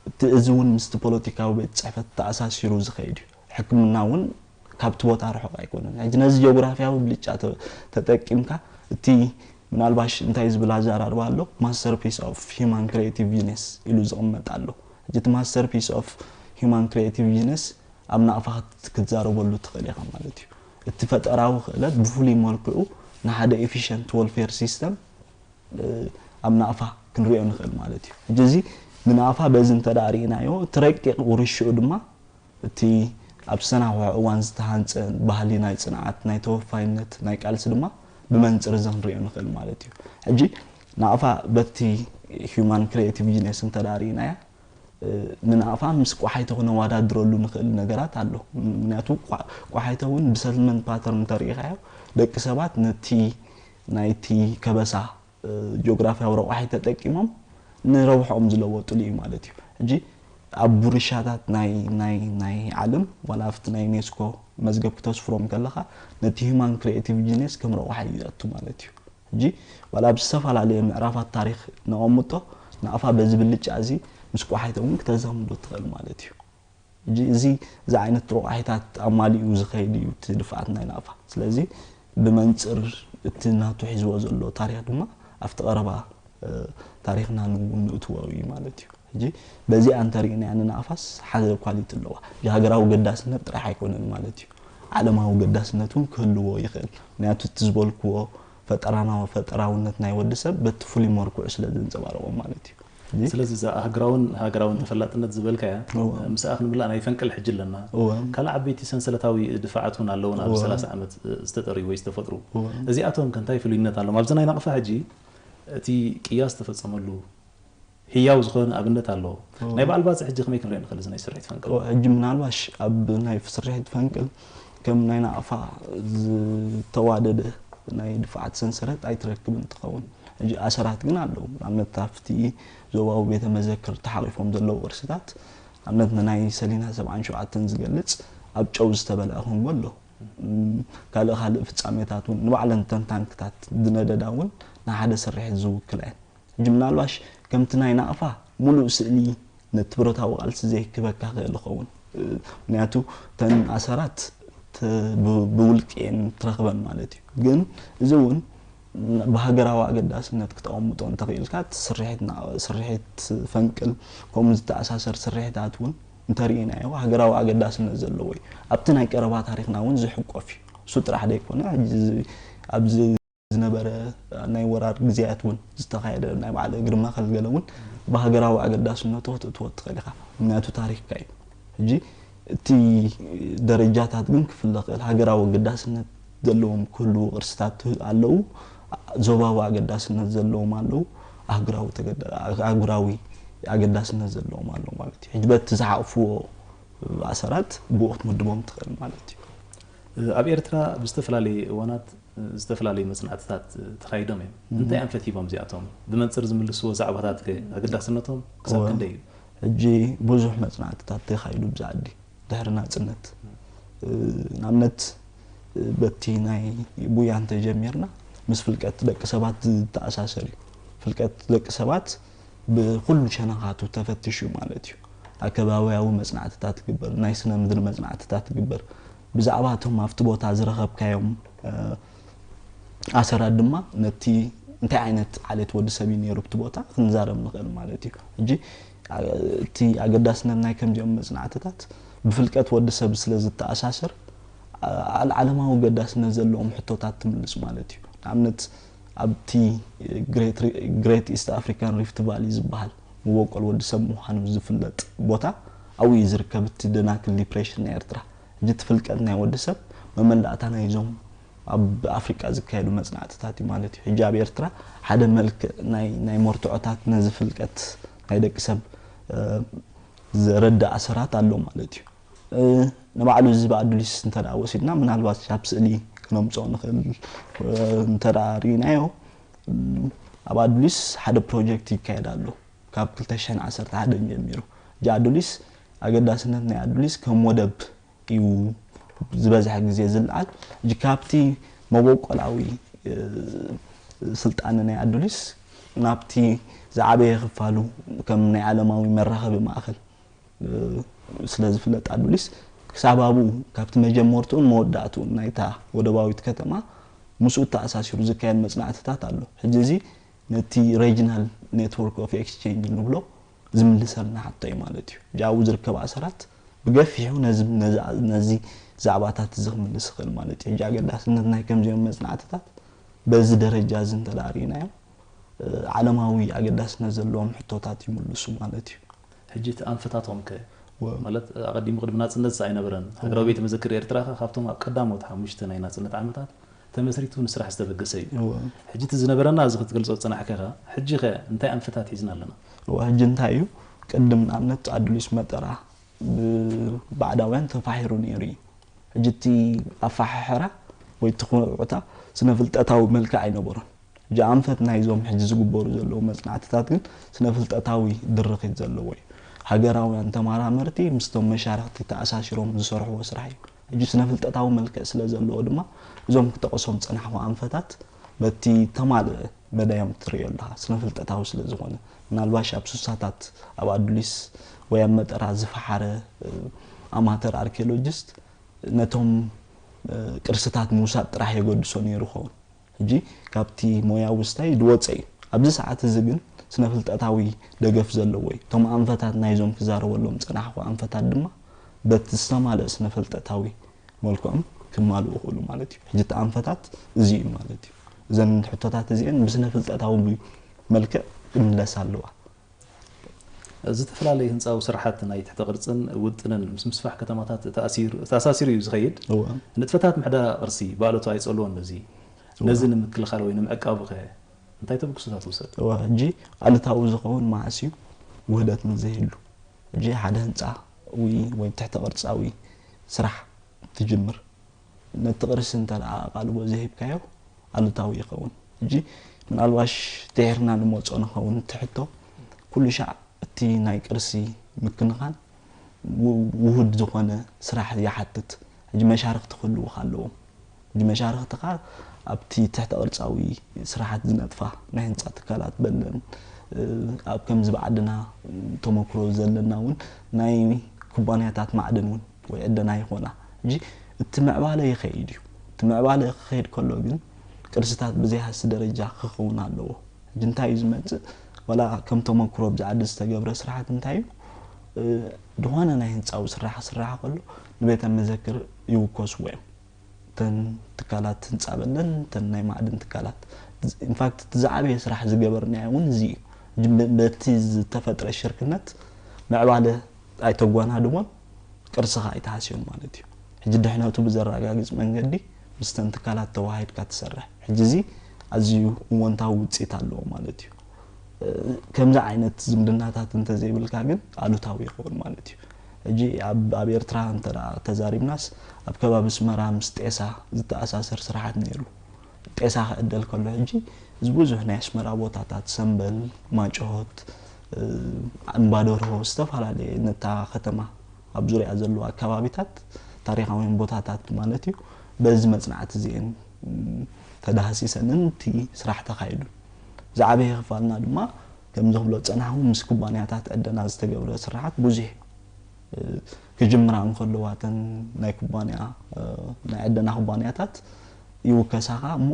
እቲ እዚ እውን ምስቲ ፖለቲካዊ ቤት ጽሕፈት ተኣሳሲሩ ዝኸይድ እዩ። ሕክምና እውን ካብቲ ቦታ ርሑቕ ኣይኮነን። ሕጂ ነዚ ጂኦግራፊያዊ ብልጫ ተጠቂምካ፣ እቲ ምናልባሽ እንታይ ዝብል ኣዘራርባ ኣሎ፣ ማስተርፒስ ኦፍ ሂማን ክሪኤቲቭ ጂነስ ኢሉ ዝቕመጥ ኣሎ። ሕጂ እቲ ማስተርፒስ ኦፍ ሂማን ክሪኤቲቭ ጂነስ ኣብ ናቕፋ ክትዛረበሉ ትኽእል ኢኻ ማለት እዩ። እቲ ፈጠራዊ ክእለት ብፍሉይ መልክዑ ንሓደ ኤፊሽንት ወልፌር ሲስተም ኣብ ናቕፋ ክንሪኦ ንኽእል ማለት እዩ። ሕጂ እዚ ንናቕፋ በዚ እንተ ደኣ ርኢናዮ፣ እቲ ረቂቕ ውርሽኡ ድማ እቲ ኣብ ዝተናውሐ እዋን ዝተሃንጸ ባህሊ ናይ ጽንዓት፣ ናይ ተወፋይነት፣ ናይ ቃልሲ ድማ ብመንጽር እዚ ክንሪኦ ንኽእል ማለት እዩ። ሕጂ ናቕፋ በቲ ሂዩማን ክሪኤቲቭ ጂነስ እንተ ደኣ ርኢናያ፣ ንናቕፋ ምስ ቋሓይቶ ክነወዳድረሉ ንኽእል ነገራት ኣሎ። ምኽንያቱ ቋሓይቶ እውን ብሰትልመንት ፓተርን እንተርኢኻዮ፣ ደቂ ሰባት ነቲ ናይቲ ከበሳ ጂኦግራፊያዊ ረቋሒ ተጠቂሞም ንረብሖኦም ዝለወጥሉ እዩ ማለት እዩ። ሕጂ ኣብ ውርሻታት ናይ ናይ ናይ ዓለም ዋላ ኣብቲ ናይ ዩኔስኮ መዝገብ ክተስፍሮም ከለኻ ነቲ ሂዩማን ክሪኤቲቭ ጂነስ ከም ረቋሒ እዩ ዘእቱ ማለት እዩ። ሕጂ ዋላ ኣብ ዝተፈላለየ ምዕራፋት ታሪኽ ነቐምጦ፣ ናቕፋ በዚ ብልጫ እዚ ምስ ቋሓይቶ እውን ክተዛምዶ ትኽእል ማለት እዩ። ሕጂ እዚ እዚ ዓይነት ረቋሒታት ኣማሊኡ ዝኸይድ እዩ እቲ ድፍዓት ናይ ናቕፋ። ስለዚ ብመንጽር እቲ ናቱ ሒዝዎ ዘሎ ታሪኽ ድማ ኣብቲ ቀረባ ታሪኽና ንእትዎ እዩ ማለት እዩ። ሕጂ በዚኣ እንተሪእናያ ንናቕፋስ ሓደ ኳሊቲ ኣለዋ። እዚ ሃገራዊ ገዳስነት ጥራሕ ኣይኮነን ማለት እዩ። ዓለማዊ ገዳስነት እውን ክህልዎ ይኽእል። ምክንያቱ እቲ ዝበልክዎ ፈጠራናዊ ፈጠራውነት ናይ ወዲ ሰብ በቲ ፍሉይ መልክዑ ስለ ዘንጸባርቖ ማለት እዩ። ስለዚ እዛ ሃገራውን ሃገራውን ተፈላጥነት ዝበልካያ ምስኣ ክንብላ ናይ ፈንቅል ሕጂ ኣለና። ካልእ ዓበይቲ ሰንሰለታዊ ድፋዓት እውን ኣለውና ኣብ ሰላሳ ዓመት ዝተጠርዩ ወይ ዝተፈጥሩ። እዚኣቶም ከ እንታይ ፍሉይነት ኣለዎም? ኣብዚ ናይ ናቕፋ ሕጂ እቲ ቅያ ዝተፈጸመሉ ህያው ዝኾነ ኣብነት ኣለዎ። ናይ በዓል ባጽዕ ሕጂ ከመይ ክንሪኦ ንኽእል እዚ ናይ ስርሒት ፈንቅል? ሕጂ ምናልባሽ ኣብ ናይ ስርሒት ፈንቅል ከም ናይ ናቕፋ ዝተዋደደ ናይ ድፋዓት ሰንሰለት ኣይትረክብን ትኸውን። ሕጂ ኣሰራት ግን ኣለዉ። ንኣብነት ኣብቲ ዞባዊ ቤተ መዘክር ተሓቒፎም ዘለዉ ቅርስታት፣ ንኣብነት ንናይ ሰሊና ሰብዓን ሸውዓተን ዝገልጽ ኣብ ጨው ዝተበልዐ ኮንጎ ኣሎ። ካልእ ካልእ ፍጻሜታት እውን ንባዕለን ተንታንክታት ዝነደዳ እውን ንሓደ ስርሒት ዝውክላ እየን። ሕጂ ምናልባሽ ከምቲ ናይ ናቕፋ ሙሉእ ስእሊ ነቲ ብረታዊ ቃልሲ ዘይክበካ ክእል ይኸውን። ምክንያቱ እተን ኣሰራት ብውልቂ እየን ትረኽበን ማለት እዩ። ግን እዚ እውን ብሃገራዊ ኣገዳስነት ክተቐምጦ እንተኽኢልካ ስርሒት ፈንቅል ከምኡ ዝተኣሳሰር ስርሒታት እውን እንተርኢናዮ ሃገራዊ ኣገዳስነት ዘለዎ እዩ። ኣብቲ ናይ ቀረባ ታሪኽና እውን ዝሕቆፍ እዩ። እሱ ጥራሕ ዘይኮነ ኣብዚ ዝነበረ ናይ ወራር ግዜያት እውን ዝተኻየደ ናይ በዓል እግሪ መኸል ገለ እውን ብሃገራዊ ኣገዳስነቱ ክትእትዎ ትኽእል ኢኻ። ምክንያቱ ታሪኽካ እዩ። ሕጂ እቲ ደረጃታት ግን ክፍለ ክእል። ሃገራዊ ኣገዳስነት ዘለዎም ክህልዉ ቅርስታት ኣለዉ፣ ዞባዊ ኣገዳስነት ዘለዎም ኣለዉ፣ ኣህጉራዊ ኣገዳስነት ዘለዎም ኣለዉ ማለት እዩ። ሕጂ በቲ ዝሓቕፍዎ ኣሰራት ብኡ ክትምድቦም ትኽእል ማለት እዩ። ኣብ ኤርትራ ብዝተፈላለየ እዋናት ዝተፈላለዩ መጽናዕትታት ተኻይዶም እዮም። እንታይ እዮም ፈቲቦም እዚኣቶም? ብመንጽር ዝምልስዎ ዛዕባታት ከ ኣገዳስነቶም ክሳብ ክንደይ እዩ? ሕጂ ብዙሕ መጽናዕትታት ተኻይዱ ብዛ ዓዲ ድሕሪ ናጽነት። ንኣብነት በቲ ናይ ቡያ እንተጀሚርና ምስ ፍልቀት ደቂ ሰባት ዝተኣሳሰር እዩ። ፍልቀት ደቂ ሰባት ብኹሉ ሸነኻቱ ተፈቲሹ ማለት እዩ። ኣከባብያዊ መጽናዕትታት ይግበር፣ ናይ ስነ ምድሪ መጽናዕትታት ይግበር። ብዛዕባ እቶም ኣብቲ ቦታ ዝረኸብካዮም ኣሰራት ድማ ነቲ እንታይ ዓይነት ዓሌት ወዲ ሰብ እዩ ነይሩ ኣብቲ ቦታ ክንዛረብ ንኽእል ማለት እዩ። ሕጂ እቲ ኣገዳስነት ናይ ከምዚኦም መጽናዕትታት ብፍልቀት ወዲ ሰብ ስለ ዝተኣሳሰር ዓለማዊ ኣገዳስነት ዘለዎም ሕቶታት ትምልስ ማለት እዩ። ንኣብነት ኣብቲ ግሬት ኢስት ኣፍሪካን ሪፍት ቫሊ ዝበሃል መበቆል ወዲ ሰብ ምዃኑ ዝፍለጥ ቦታ ኣብኡ እዩ ዝርከብ እቲ ደናክል ዲፕሬሽን ናይ ኤርትራ። ሕጂ እቲ ፍልቀት ናይ ወዲ ሰብ መመላእታ ናይዞም ኣብ ኣፍሪቃ ዝካየዱ መጽናዕትታት እዩ ማለት እዩ። ሕጂ ኣብ ኤርትራ ሓደ መልክዕ ናይ ናይ መርትዖታት ነዚ ፍልቀት ናይ ደቂ ሰብ ዘረዳ ኣሰራት ኣሎ ማለት እዩ። ንባዕሉ እዚ ብኣዱሊስ እንተ ደኣ ወሲድና፣ ምናልባት ኣብ ስእሊ ክነምፅኦ ንኽእል። እንተ ደኣ ርኢናዮ፣ ኣብ ኣዱሊስ ሓደ ፕሮጀክት ይካየድ ኣሎ፣ ካብ ክልተ ሽሕን ዓሰርተ ሓደን ጀሚሩ። እዚ ኣዱሊስ፣ ኣገዳስነት ናይ ኣዱሊስ ከም ወደብ እዩ ዝበዝሐ ግዜ ዝለዓል። እዚ ካብቲ መበቆላዊ ስልጣነ ናይ ኣዱሊስ ናብቲ ዝዓበየ ክፋሉ ከም ናይ ዓለማዊ መራኸቢ ማእኸል ስለ ዝፍለጥ፣ ኣዱሊስ ክሳብ ኣብኡ፣ ካብቲ መጀመርትኡን መወዳእትኡን ናይታ ወደባዊት ከተማ ምስኡ ተኣሳሲሩ ዝካየድ መጽናዕትታት ኣሎ። ሕጂ እዚ ነቲ ሬጂናል ኔትወርክ ኦፍ ኤክስቼንጅ ንብሎ ዝምልሰልና ሕቶ እዩ ማለት እዩ። ኣብኡ ዝርከብ ኣሰራት ብገፊሑ ነዚ ዛዕባታት እዚ ክምልስ ይኽእል ማለት እዩ። ሕጂ ኣገዳስነት ናይ ከምዚኦም መጽናዕትታት በዚ ደረጃ እዚ እንተ ርኢናዮ፣ ዓለማዊ ኣገዳስነት ዘለዎም ሕቶታት ይምልሱ ማለት እዩ። ሕጂ እቲ ኣንፈታቶም ከ? ማለት ኣቐዲሙ ቅድሚ ናፅነት ኣይነበረን። ሃገራዊ ቤተ መዘክር ኤርትራ ከ ካብቶም ኣብ ቀዳሞት ሓሙሽተ ናይ ናፅነት ዓመታት ተመስሪቱ ንስራሕ ዝተበገሰ እዩ። ሕጂ እቲ ዝነበረና እዚ ክትገልፆ ዝፀናሕከ ከ፣ ሕጂ ከ እንታይ ኣንፈታት ሒዝና ኣለና? እወ፣ ሕጂ እንታይ እዩ? ቅድም ንኣብነት ኣዱሊስ መጠራ ብባዕዳውያን ተፋሒሩ ነይሩ እዩ። ሕጂ እቲ ኣፈሓሕራ ወይ እቲ ኩዕታ ስነ ፍልጠታዊ መልክዕ ኣይነበሮን። ሕጂ ኣንፈት ናይዞም ሕጂ ዝግበሩ ዘለዉ መጽናዕትታት ግን ስነ ፍልጠታዊ ድርኺት ዘለዎ እዩ። ሃገራውያን ተመራመርቲ ምስቶም መሻርኽቲ ተኣሳሲሮም ዝሰርሕዎ ስራሕ እዩ። ሕጂ ስነ ፍልጠታዊ መልክዕ ስለ ዘለዎ ድማ እዞም ክጠቕሶም ዝጸናሕኩ ኣንፈታት በቲ ተማልአ መዳዮም ትርእዮ ኣለኻ፣ ስነ ፍልጠታዊ ስለ ዝኾነ። ምናልባሽ ኣብ ሱሳታት ኣብ ኣዱሊስ ወይ ኣብ መጠራ ዝፈሓረ ኣማተር ኣርኪኦሎጂስት ነቶም ቅርስታት ምውሳድ ጥራሕ የገድሶ ነይሩ ይኸውን። ሕጂ ካብቲ ሞያዊ ስታይ ዝወፀ እዩ። ኣብዚ ሰዓት እዚ ግን ስነ ፍልጠታዊ ደገፍ ዘለዎ እዩ። እቶም ኣንፈታት ናይዞም ክዛረበሎም ዝፀናሕኩ ኣንፈታት ድማ በቲ ዝተማልአ ስነ ፍልጠታዊ መልክዖም ክማልኡ ይኽእሉ ማለት እዩ። ሕጂ እቲ ኣንፈታት እዚ እዩ ማለት እዩ። እዘን ሕቶታት እዚአን ብስነ ፍልጠታዊ መልክዕ ክምለሳ ኣለዋ። ዝተፈላለዩ ህንፃዊ ስራሓት ናይ ትሕተ ቅርፅን ውጥንን ምስ ምስፋሕ ከተማታት ተኣሳሲሩ እዩ ዝኸይድ። ንጥፈታት ምሕዳር ቅርሲ ብኣሉታዊ ይፀልዎ ነዚ ነዚ ንምክልኻል ወይ ንምዕቃቡ ከ እንታይ ተበግሶታት ትውሰድ? እወ፣ ሕጂ ኣሉታዊ ዝኸውን መዓስ እዩ? ውህደት ንዘይህሉ። ሕጂ ሓደ ህንፃዊ ወይ ትሕተ ቅርፃዊ ስራሕ ትጅምር፣ ነቲ ቅርሲ እንተ ደኣ ኣቓልቦ ዘይሂብካዮ ኣሉታዊ ይኸውን። ሕጂ ምናልባሽ ድሒርና ንመጾ ንኸውን፣ እቲ ሕቶ ኩሉ ሻዕ እቲ ናይ ቅርሲ ምክንኻን ውሁድ ዝኾነ ስራሕ ይሓትት። ሕጂ መሻርኽቲ ክህልዉኻ ኣለዎም። ሕጂ መሻርኽትኻ ኣብቲ ትሕተ ቅርጻዊ ስራሓት ዝነጥፋ ናይ ህንጻ ትካላት በለን፣ ኣብ ከምዚ ብዓድና ተመክሮ ዘለና እውን ናይ ኩባንያታት ማዕድን እውን ወይ ዕደና ይኾና። ሕጂ እቲ ምዕባለ ይኸይድ እዩ። እቲ ምዕባለ ክኸይድ ከሎ ግን ቅርስታት ብዘይሃሲ ደረጃ ክኸውን ኣለዎ። ሕጂ እንታይ እዩ ዝመጽእ? ዋላ ከም ተመክሮ ኣብዚ ዓዲ ዝተገብረ ስራሓት እንታይ እዩ? ዝኾነ ናይ ህንፃዊ ስራሕ ክስራሕ ከሎ ንቤተ መዘክር ይውከስዎ እዮም። እተን ትካላት ህንፃ በለን እተን ናይ ማዕድን ትካላት። ኢንፋክት እቲ ዝዓበየ ስራሕ ዝገበርናዮ እውን እዚ እዩ። በቲ ዝተፈጥረ ሽርክነት ምዕባለ ኣይተጓናድቦን ቅርስኻ ኣይትሃስዮን ማለት እዩ። ሕጂ ድሕነቱ ብዘረጋግፅ መንገዲ ምስተን ትካላት ተዋሃሂድካ ትሰርሕ። ሕጂ እዚ ኣዝዩ እወንታዊ ውፅኢት ኣለዎ ማለት እዩ። ከምዚ ዓይነት ዝምድናታት እንተዘይብልካ ግን ኣሉታዊ ይኸውን ማለት እዩ። ሕጂ ኣብ ኤርትራ እንተ ተዛሪብናስ ኣብ ከባቢ ኣስመራ ምስ ጤሳ ዝተኣሳሰር ስራሓት ነይሩ። ጤሳ ክዕደል ከሎ ሕጂ እዚ ብዙሕ ናይ ኣስመራ ቦታታት ሰምበል፣ ማጭሆት፣ እምባደርሆ ዝተፈላለየ ነታ ከተማ ኣብ ዙርያ ዘለዋ ከባቢታት ታሪኻውያን ቦታታት ማለት እዩ በዚ መፅናዕቲ እዚአን ተዳህሲሰንን እቲ ስራሕ ተኻይዱ። ዝዓበየ ክፋልና ድማ ከምዚ ክብሎ ዝፀናሕኩ ምስ ኩባንያታት ዕደና ዝተገብረ ስራሓት ብዙሕ ክጅምራ እንከለዋ እተን ናይ ኩባንያ ናይ ዕደና ኩባንያታት ይውከሳኻ እሞ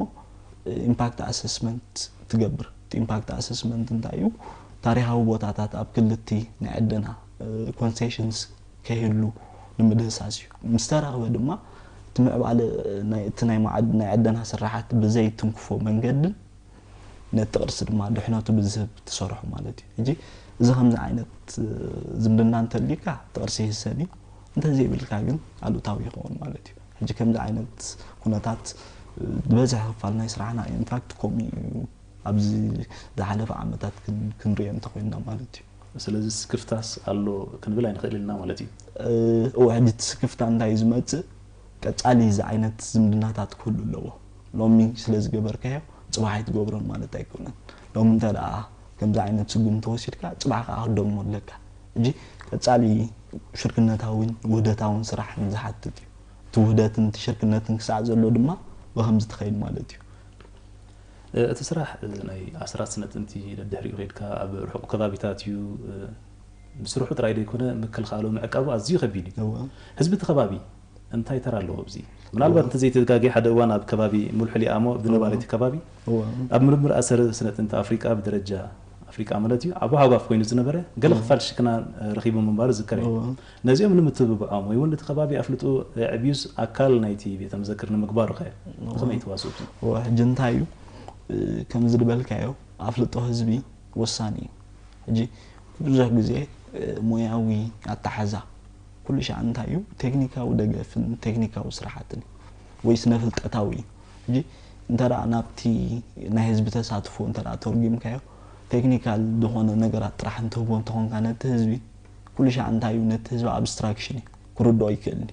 ኢምፓክት ኣሰስመንት ትገብር። እቲ ኢምፓክት ኣሰስመንት እንታይ እዩ? ታሪኻዊ ቦታታት ኣብ ክልቲ ናይ ዕደና ኮንሴሽንስ ከይህሉ ንምድህሳስ እዩ። ምስ ተረኽበ ድማ እቲ ምዕባለ እቲ ናይ ማዕድ ናይ ዕደና ስራሓት ብዘይ ትንክፎ መንገድን ነቲ ቅርሲ ድማ ድሕነቱ ብዝህብ ትሰርሑ ማለት እዩ። ሕጂ እዚ ከምዚ ዓይነት ዝምድና እንተልዩካ እቲ ቅርሲ ይህሰን እዩ። እንተዘይብልካ ግን ኣሉታዊ ይኸውን ማለት እዩ። ሕጂ ከምዚ ዓይነት ኩነታት ዝበዝሕ ክፋል ናይ ስራሕና ኢንፋክት ከምኡ እዩ። ኣብዚ ዝሓለፈ ዓመታት ክንሪኦ እንተኮይንና ማለት እዩ። ስለዚ ስክፍታስ ኣሎ ክንብል ኣይንኽእል ኢና ማለት እዩ። እወ ሕጂ እቲ ስክፍታ እንታይ እዩ ዝመፅእ? ቀፃሊ እዚ ዓይነት ዝምድናታት ክህሉ ኣለዎ። ሎሚ ስለ ዝገበርካዮ ፅባሕ ኣይትገብሮን ማለት ኣይኮነን። ሎሚ እንተ ደኣ ከምዚ ዓይነት ስጉምቲ ወሲድካ ፅባሕ ከዓ ክትደግሞ ኣለካ። ሕጂ ቀፃሊ ሽርክነታዊን ውህደታውን ስራሕ ዝሓትት እዩ። እቲ ውህደትን እቲ ሽርክነትን ክሳዕ ዘሎ ድማ ብከምዚ ትኸይድ ማለት እዩ። እቲ ስራሕ ናይ ኣስራት ስነ ጥንቲ ደድሕሪኡ ከድካ ኣብ ርሑቕ ከባቢታት እዩ። ምስርሑ ጥራይ ዘይኮነ ምክልኻሉ ምዕቃቡ ኣዝዩ ከቢድ እዩ። ህዝቢ እቲ ከባቢ እንታይ ተራ ኣለዎ ኣብዚ? ምናልባት እንተዘይተጋጌ ሓደ እዋን ኣብ ከባቢ ሙልሑ ሊኣሞ ብንባል እቲ ከባቢ ኣብ ምርምር ኣሰር ስነ ጥንቲ ኣፍሪቃ ብደረጃ ኣፍሪቃ ማለት እዩ ኣብ ሃጓፍ ኮይኑ ዝነበረ ገለ ክፋል ሽክና ረኺቡ ምንባሩ ዝከረ እዩ። ነዚኦም ንምትብብዖም ወይ እውን እቲ ከባቢ ኣፍልጡ ዕብዩስ ኣካል ናይቲ ቤተ መዘክር ንምግባሩ ከ ብኸመይ ትዋስኡ? ሕጂ እንታይ እዩ ከምዚ ዝበልካዮ ኣፍልጦ ህዝቢ ወሳኒ እዩ። ሕጂ ብዙሕ ግዜ ሞያዊ ኣተሓዛ ኩሉ ሻዕ እንታይ እዩ ቴክኒካዊ ደገፍን ቴክኒካዊ ስራሕትን ወይ ስነ ፍልጠታዊ እዩ። ሕጂ እንተ ናብቲ ናይ ህዝቢ ተሳትፎ እንተ ተርጉምካዮ ቴክኒካል ዝኾነ ነገራት ጥራሕ እንትህቦ እንተኾንካ ነቲ ህዝቢ ኩሉ ሻዕ እንታይ እዩ ነቲ ህዝቢ ኣብስትራክሽን እዩ ክርድኦ ይክእል እዩ።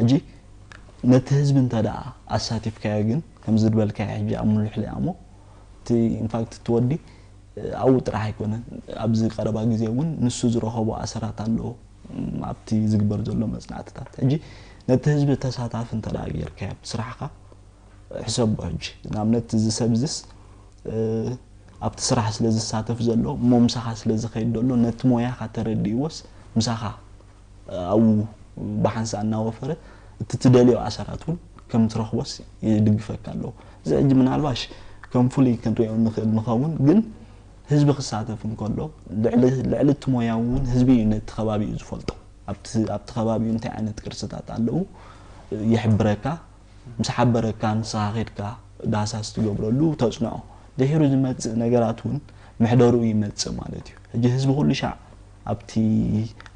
ሕጂ ነቲ ህዝቢ እንተ ደኣ ኣሳቲፍካዮ ግን ከምዚ ዝበልካዮ ሕጂ ኣብ ሙሉሕ ሊኣሞ እቲ ኢንፋክት እቲ ወዲ ኣብኡ ጥራሕ ኣይኮነን ኣብዚ ቀረባ ግዜ እውን ንሱ ዝረኸቦ ኣሰራት ኣለዎ ኣብቲ ዝግበር ዘሎ መፅናዕትታት ሕጂ ነቲ ህዝቢ ተሳታፊ እንተ ደኣ ጌርካዮ ኣብቲ ስራሕካ ሕሰቦ ሕጂ ንኣብነት እዚ ሰብ እዚስ ኣብቲ ስራሕ ስለ ዝሳተፍ ዘሎ እሞ ምሳኻ ስለ ዝኸይድ ዘሎ ነቲ ሞያኻ ተረዲእዎስ ምሳኻ ኣብኡ ብሓንሳእ እናወፈረ እቲ ትደልዮ ኣሰራት እውን ከም ትረኽቦስ ይድግፈካ ኣለዎ። እዚ ሕጂ ምናልባሽ ከም ፍሉይ ክንሪኦ ንኽእል ንኸውን ግን ህዝቢ ክሳተፍ እንከሎ ልዕሊ እቲ ሞያዊ እውን ህዝቢ እዩ ነቲ ከባቢኡ ዝፈልጦ። ኣብቲ ከባቢኡ እንታይ ዓይነት ቅርስታት ኣለዉ ይሕብረካ። ምስ ሓበረካ ንስኻ ኸድካ ዳህሳስ ትገብረሉ ተፅንዖ። ድሒሩ ዝመፅእ ነገራት እውን መሕደርኡ ይመፅእ ማለት እዩ። ሕጂ ህዝቢ ኩሉ ሻዕ ኣብቲ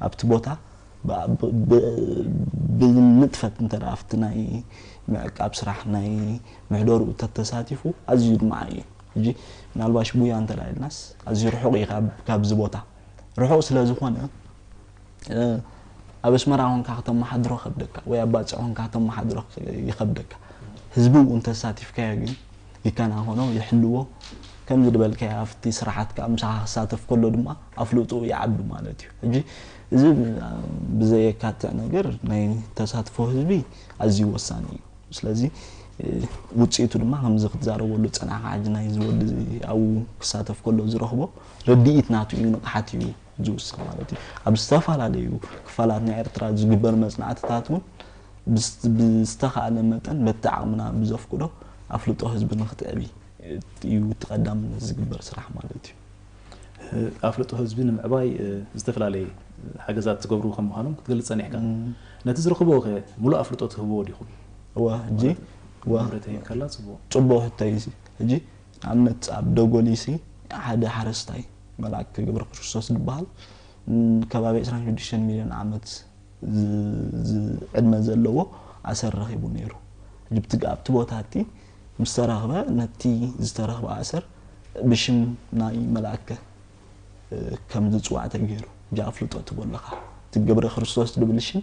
ኣብቲ ቦታ ብንጥፈት እንተ ኣብቲ ናይ ምዕቃብ ስራሕ ናይ ምሕደርኡ ተተሳቲፉ ኣዝዩ ድማ እዩ። ሕጂ ምናልባሽ ቡያ እንተ ኢልናስ ኣዝዩ ርሑቕ እዩ ካብዚ ቦታ። ርሑቕ ስለ ዝኾነ ኣብ ኣስመራ ኮንካ ከተመሓድሮ ከብደካ ወይ ኣብ ባጽዕ ኮንካ ከተመሓድሮ ይኸብደካ። ህዝቢ እውን ተሳቲፍካዮ ግን ይከናኸኖ ይሕልዎ ከምዚ ዝበልካዮ ኣብቲ ስራሓት ከዓ ምሳኻ ክሳተፍ ከሎ ድማ ኣፍልጥኡ ይዓቢ ማለት እዩ። ሕጂ እዚ ብዘየካትዕ ነገር ናይ ተሳትፎ ህዝቢ ኣዝዩ ወሳኒ እዩ። ስለዚ ውፅኢቱ ድማ ከምዚ ክትዛረበሉ ዝፀናሕካ ሕጂ ናይ ዝወዲ ኣብኡ ክሳተፍ ከሎ ዝረኽቦ ረድኢት ናቱ እዩ ንቕሓት እዩ ዝውስኽ ማለት እዩ ኣብ ዝተፈላለዩ ክፋላት ናይ ኤርትራ ዝግበር መፅናዕትታት እውን ብዝተኻእለ መጠን በቲ ዓቕምና ብዘፍቅዶ ኣፍልጦ ህዝቢ ንክትዕቢ እዩ እቲ ቀዳምነት ዝግበር ስራሕ ማለት እዩ ኣፍልጦ ህዝቢ ንምዕባይ ዝተፈላለየ ሓገዛት ትገብሩ ከም ምዃኖም ክትገልፅ ፀኒሕካ ነቲ ዝረኽቦ ከ ሙሉእ ኣፍልጦ ትህብዎ ዲኹም እዋ ሕጂ ንብረት ሂብካላ ፅቡቅ ፅቡቅ ሕቶ እዩ ሕጂ ንኣብነት ኣብ ደጎሊሲ ሓደ ሓረስታይ መልኣክ ገብረ ክርስቶስ ዝበሃል ከባቢ ዕስራን ሽዱሽተን ሚልዮን ዓመት ዕድመ ዘለዎ ኣሰር ረኺቡ ነይሩ። ሕጂ ኣብቲ ቦታ እቲ ምስ ተረኽበ ነቲ ዝተረኽበ ኣሰር ብሽም ናይ መልኣከ ከም ዝፅዋዕ ተገይሩ። ሕጂ ኣፍልጦ ትቦ ኣለኻ። እቲ ገብረ ክርስቶስ ዝብል ሽም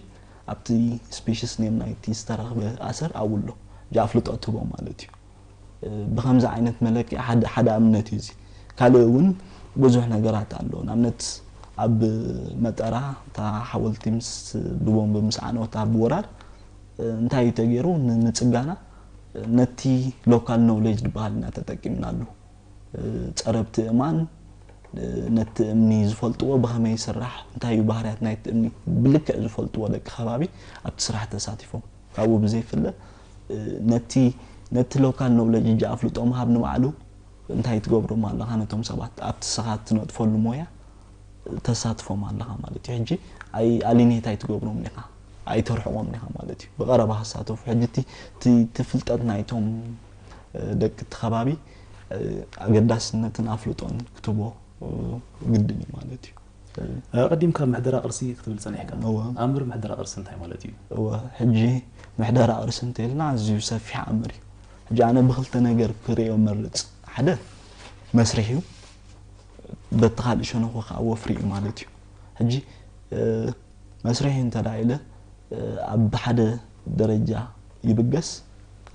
ኣብቲ ስፔሽስ ኔም ናይቲ ዝተረኽበ ኣሰር ኣብኡ ኣሎ። ሕጂ ኣፍልጦ ትቦ ማለት እዩ። ብከምዚ ዓይነት መለክዒ ሓደ ኣብነት እዩ እዚ። ካልእ እውን ብዙሕ ነገራት ኣሎ። ንኣብነት ኣብ መጠራ እታ ሓወልቲ ምስ ብቦምብ ምስ ዓነወት ኣብ ወራር እንታይ እዩ ተገይሩ ንምፅጋና ነቲ ሎካል ኖውሌጅ ዝበሃል ኢና ተጠቂምናሉ። ፀረብቲ እማን ነቲ እምኒ ዝፈልጥዎ ብኸመይ ይስራሕ እንታይ እዩ ባህርያት ናይቲ እምኒ ብልክዕ ዝፈልጥዎ ደቂ ከባቢ ኣብቲ ስራሕ ተሳቲፎም ካብኡ ብዘይፍለ ነቲ ነቲ ሎካል ኖውለጅ እጂ ኣፍልጦ ምሃብ ንባዕሉ እንታይ ትገብሮም ኣለኻ ነቶም ሰባት ኣብቲ ስኻ ትነጥፈሉ ሞያ ተሳትፎም ኣለኻ ማለት እዩ ሕጂ ኣይ ኣሊኔት ኣይትገብሮም ኢኻ ኣይተርሕቆም ኢኻ ማለት እዩ ብቀረባ ክሳተፉ ሕጂ እቲ ፍልጠት ናይቶም ደቂ እቲ ከባቢ ኣገዳስነትን ኣፍልጦን ክትቦ ግድን እዩ ማለት እዩ። ኣቐዲምካ ምሕደራ ቅርሲ ክትብል ጸኒሕካ። እወ። ኣምር ምሕደራ ቅርሲ እንታይ ማለት እዩ? እወ፣ ሕጂ ምሕደራ ቅርሲ እንተኢልና ኣዝዩ ሰፊሕ ኣምር እዩ። ሕጂ ኣነ ብክልተ ነገር ክርእዮ መርጽ። ሓደ መስርሕ እዩ፣ በቲ ካልእ ሸነኹ ከዓ ወፍሪ እዩ ማለት እዩ። ሕጂ እ፣ መስርሕ እንተ ደኣ ኢለ እ፣ ኣብ ሓደ ደረጃ ይብገስ፣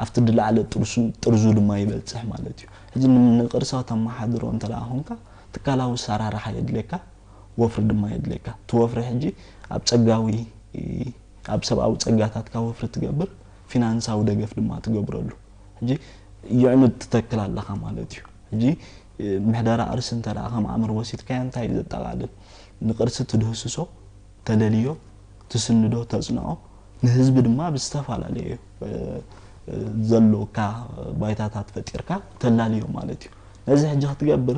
ኣብቲ ድላዕለ ጥርሱ ጥርዙ ድማ ይበጽሕ ማለት እዩ። ሕጂ ን- ንቅርሲ ከተመሓድሮ እንተ ደኣ ኾንካ ትካላዊ ኣሰራርሓ የድልየካ፣ ወፍሪ ድማ የድልየካ። እቲ ወፍሪ ሕጂ ኣብ ጸጋዊ ኣብ ሰብኣዊ ጸጋታትካ ወፍሪ ትገብር፣ ፊናንሳዊ ደገፍ ድማ ትገብረሉ። ሕጂ ይዕኑድ ትተክል ኣለኻ ማለት እዩ። ሕጂ ምሕደራ ቅርሲ እንተ ደኣ ከም ኣምር ወሲድካዮ እንታይ እዩ ዘጠቓልል? ንቅርሲ ትድህስሶ፣ ተለልዮ፣ ትስንዶ፣ ተጽንዖ፣ ንህዝቢ ድማ ብዝተፈላለየ ዘለካ ባይታታት ፈጢርካ ተላልዮ ማለት እዩ። ነዚ ሕጂ ክትገብር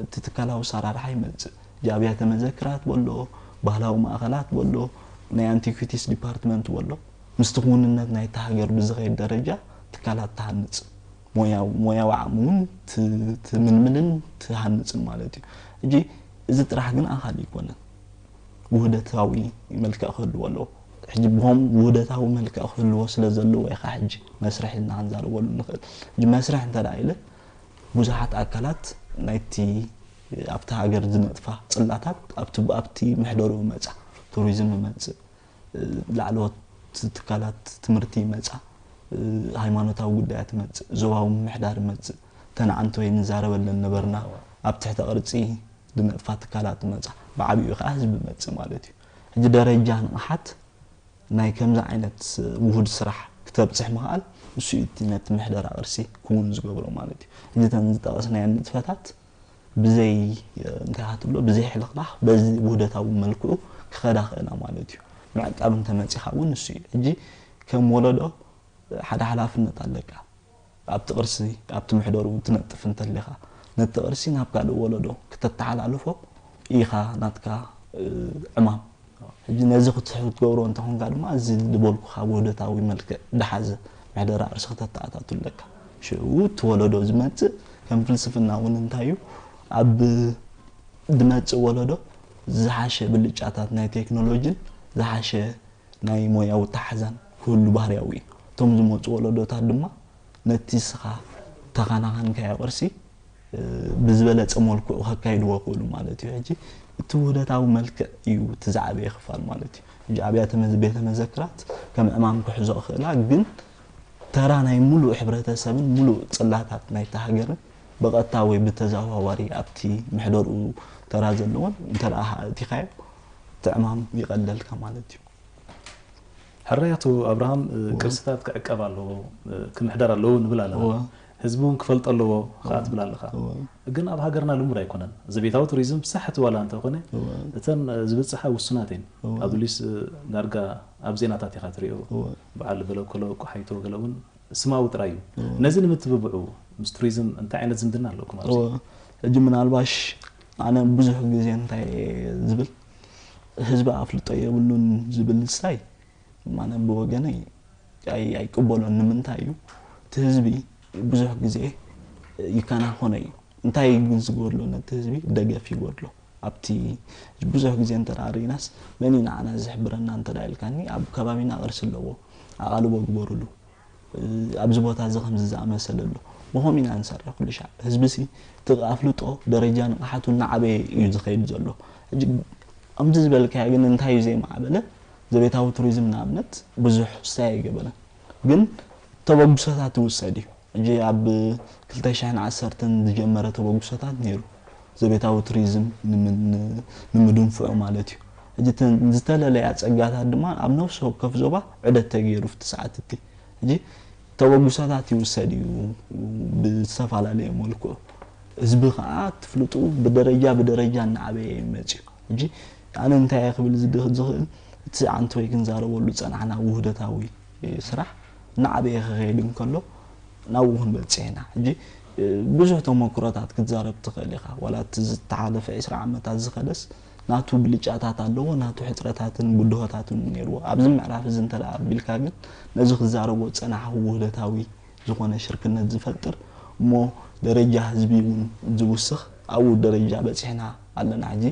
እቲ ትካላዊ ኣሰራርሓ ይመጽእ። ሕጂ ኣብያተ መዘክራት በሎ፣ ባህላዊ ማእኸላት በሎ፣ ናይ ኣንቲኩቲስ ዲፓርትመንት በሎ፣ ምስቲ ክውንነት ናይቲ ሃገር ብዝኸይድ ደረጃ ትካላት ትሃንጽ፣ ሞያዊ ዓቕሚ እውን ትምልምልን ትሃንጽን ማለት እዩ። ሕጂ እዚ ጥራሕ ግን ኣኻሊ ኣይኮነን፣ ውህደታዊ መልክዕ ክህልዎ ኣለዎ። ሕጂ ብኸም ውህደታዊ መልክዕ ክህልዎ ስለ ዘለዎ ኢኻ ሕጂ መስርሕ ኢልና ክንዛረበሉ ንኽእል። ሕጂ መስርሕ እንተ ደኣ ኢለ ብዙሓት ኣካላት ናይቲ ኣብቲ ሃገር ዝነጥፋ ጽላታት ኣብቲ ኣብቲ ምሕደሩ መጻ፣ ቱሪዝም መጽእ፣ ላዕለዎት ትካላት ትምህርቲ ይመጻ፣ ሃይማኖታዊ ጉዳያት ይመጽእ፣ ዞባዊ ምምሕዳር ይመጽእ፣ ተን ዓንቶይ ንዛረበለን ነበርና ኣብ ትሕተ ቅርጺ ዝነጥፋ ትካላት ይመጻ፣ ብዓቢኡ ከዓ ህዝቢ ይመጽእ ማለት እዩ። ሕጂ ደረጃ ንቕሓት ናይ ከምዚ ዓይነት ውሁድ ስራሕ ክተብጽሕ ምኽኣል ንሱ እዩ እቲ ነቲ ምሕደራ ቅርሲ ክውን ዝገብሮ ማለት እዩ። ሕጂ ተን ዝጠቐስናየን ንጥፈታት ብዘይ እንታይ ክትብሎ ብዘይ ሕልኽላኽ በዚ ውህደታዊ መልክዑ ክኸዳ ክእላ ማለት እዩ። ምዕቃብ እንተመጺኻ እውን ንሱ እዩ። ሕጂ ከም ወለዶ ሓደ ሓላፍነት ኣለካ። ኣብቲ ቅርሲ ኣብቲ ምሕደሩ ትነጥፍ እንተሊኻ ነቲ ቅርሲ ናብ ካልእ ወለዶ ክተተሓላልፎ ኢኻ ናትካ ዕማም። ሕጂ ነዚ ክትትሕት ክትገብሮ እንተኾንካ ድማ እዚ ዝበልኩኻ ውህደታዊ መልክዕ ዝሓዘ ምሕደራ ቅርሲ ክተተኣታቱ ኣለካ። ሽዑ እቲ ወለዶ ዝመጽእ ከም ፍልስፍና እውን እንታይ እዩ ኣብ ዝመጽእ ወለዶ ዝሓሸ ብልጫታት ናይ ቴክኖሎጂን ዝሓሸ ናይ ሞያዊ ኣተሓሕዛን ክህሉ ባህርያዊ እዩ። እቶም ዝመጹ ወለዶታት ድማ ነቲ ንስኻ ተኸናኸንካዮ ቅርሲ ብዝበለጸ መልክዑ ከካይድዎ ክእሉ ማለት እዩ። ሕጂ እቲ ውህደታዊ መልክዕ እዩ እቲ ዝዓበየ ክፋል ማለት እዩ። ሕጂ ኣብያተ መዝ ቤተ መዘክራት ከም ዕማም ክሕዞ ክእላ፣ ግን ተራ ናይ ሙሉእ ሕብረተሰብን ሙሉእ ጽላታት ናይቲ ሃገርን ብቐጥታ ወይ ብተዘዋዋሪ ኣብቲ ምሕደርኡ ተራ ዘለዎን እንተ ደኣ ኣእቲኻዮ እቲ ዕማም ይቐለልካ ማለት እዩ። ሕራይ ኣቶ ኣብርሃም፣ ቅርስታት ክዕቀብ ኣለዎ፣ ክምሕደር ኣለዎ ንብል ኣለና። ህዝቢ እውን ክፈልጦ ኣለዎ ከዓ ትብል ኣለኻ። ግን ኣብ ሃገርና ልሙድ ኣይኮነን። ዘቤታዊ ቱሪዝም ብሳሕቲ ዋላ እንተኾነ እተን ዝብፅሓ ውሱናት እየን። ኣብ ሊስ ዳርጋ ኣብ ዜናታት ኢኻ ትሪኦ። በዓል በለ ኮሎ ቆሓይቶ ገለ እውን ስማዊ ጥራይ እዩ። ነዚ ንምትብብዑ ምስ ቱሪዝም እንታይ ዓይነት ዝምድና ኣለኩም ኣብዚ? ሕጂ ምናልባሽ ኣነ ብዙሕ ግዜ እንታይ ዝብል ህዝቢ ኣፍልጦ የብሉን ዝብል ስታይ ማነ ብወገነይ ኣይ ኣይቅበሎን። ንምንታይ እዩ እቲ ህዝቢ ብዙሕ ግዜ ይከናኾነ እዩ። እንታይ ግን ዝጎድሎ ነቲ ህዝቢ ደገፍ ይጎድሎ። ኣብቲ ብዙሕ ግዜ እንተ ደኣ ርኢናስ መን እዩ ንዓና ዝሕብረና እንተ ደኣ ኢልካኒ ኣብ ከባቢና ቅርሲ ኣለዎ ኣቓልቦ ግበሩሉ። ኣብዚ ቦታ እዚ ከምዚ ዝኣመሰለ ኣሎ። ብኸምኡ ኢና ንሰርሕ ኩሉ ሻዕ። ህዝቢ ሲ እቲ ኣፍልጦ ደረጃ ንቕሓቱ እናዓበየ እዩ ዝኸይድ ዘሎ። ሕጂ ከምዚ ዝበልካዮ ግን እንታይ እዩ ዘይማዕበለ? ዘቤታዊ ቱሪዝም ንኣብነት ብዙሕ ስታይ ኣይገበረን። ግን ተበግሶታት ይውሰድ እዩ። ሕጂ ኣብ ክልተ ሽሕን ዓሰርተን ዝጀመረ ተበግሶታት ነይሩ። ዘቤታዊ ቱሪዝም ንምድንፍዑ ማለት እዩ። ሕጂ እተን ዝተለለያ ጸጋታት ድማ ኣብ ነፍሲ ወከፍ ዞባ ዑደት ተገይሩ ኣብቲ ሰዓት እቲ። ሕጂ ተበግሶታት ይውሰድ እዩ ብዝተፈላለየ መልክዑ። ህዝቢ ከዓ ትፍልጡ ብደረጃ ብደረጃ እናዓበየ እዩ መፅዩ። ሕጂ ኣነ እንታይ እየ ክብል ዝድኽ- ዝኽእል እቲ ዓንተወይ ክንዛረበሉ ዝፀናሕና ውህደታዊ ስራሕ እናዓበየ ክኸይድ እንከሎ ናብኡ ክንበፅሕ ኢና። ሕጂ ብዙሕ ተመክሮታት ክትዛረብ ትኽእል ኢኻ። ዋላ እቲ ዝተሓለፈ ዕስራ ዓመታት ዝኸደስ ናቱ ብልጫታት ኣለዎ፣ ናቱ ሕፅረታትን ብድሆታትን ነይርዎ። ኣብዚ ምዕራፍ እዚ እንተ ደኣ ኣቢልካ ግን ነዚ ክዛረቦ ዝፀናሕኹ ውህደታዊ ዝኾነ ሽርክነት ዝፈጥር እሞ ደረጃ ህዝቢ እውን ዝውስኽ ኣብኡ ደረጃ በፂሕና ኣለና። ሕጂ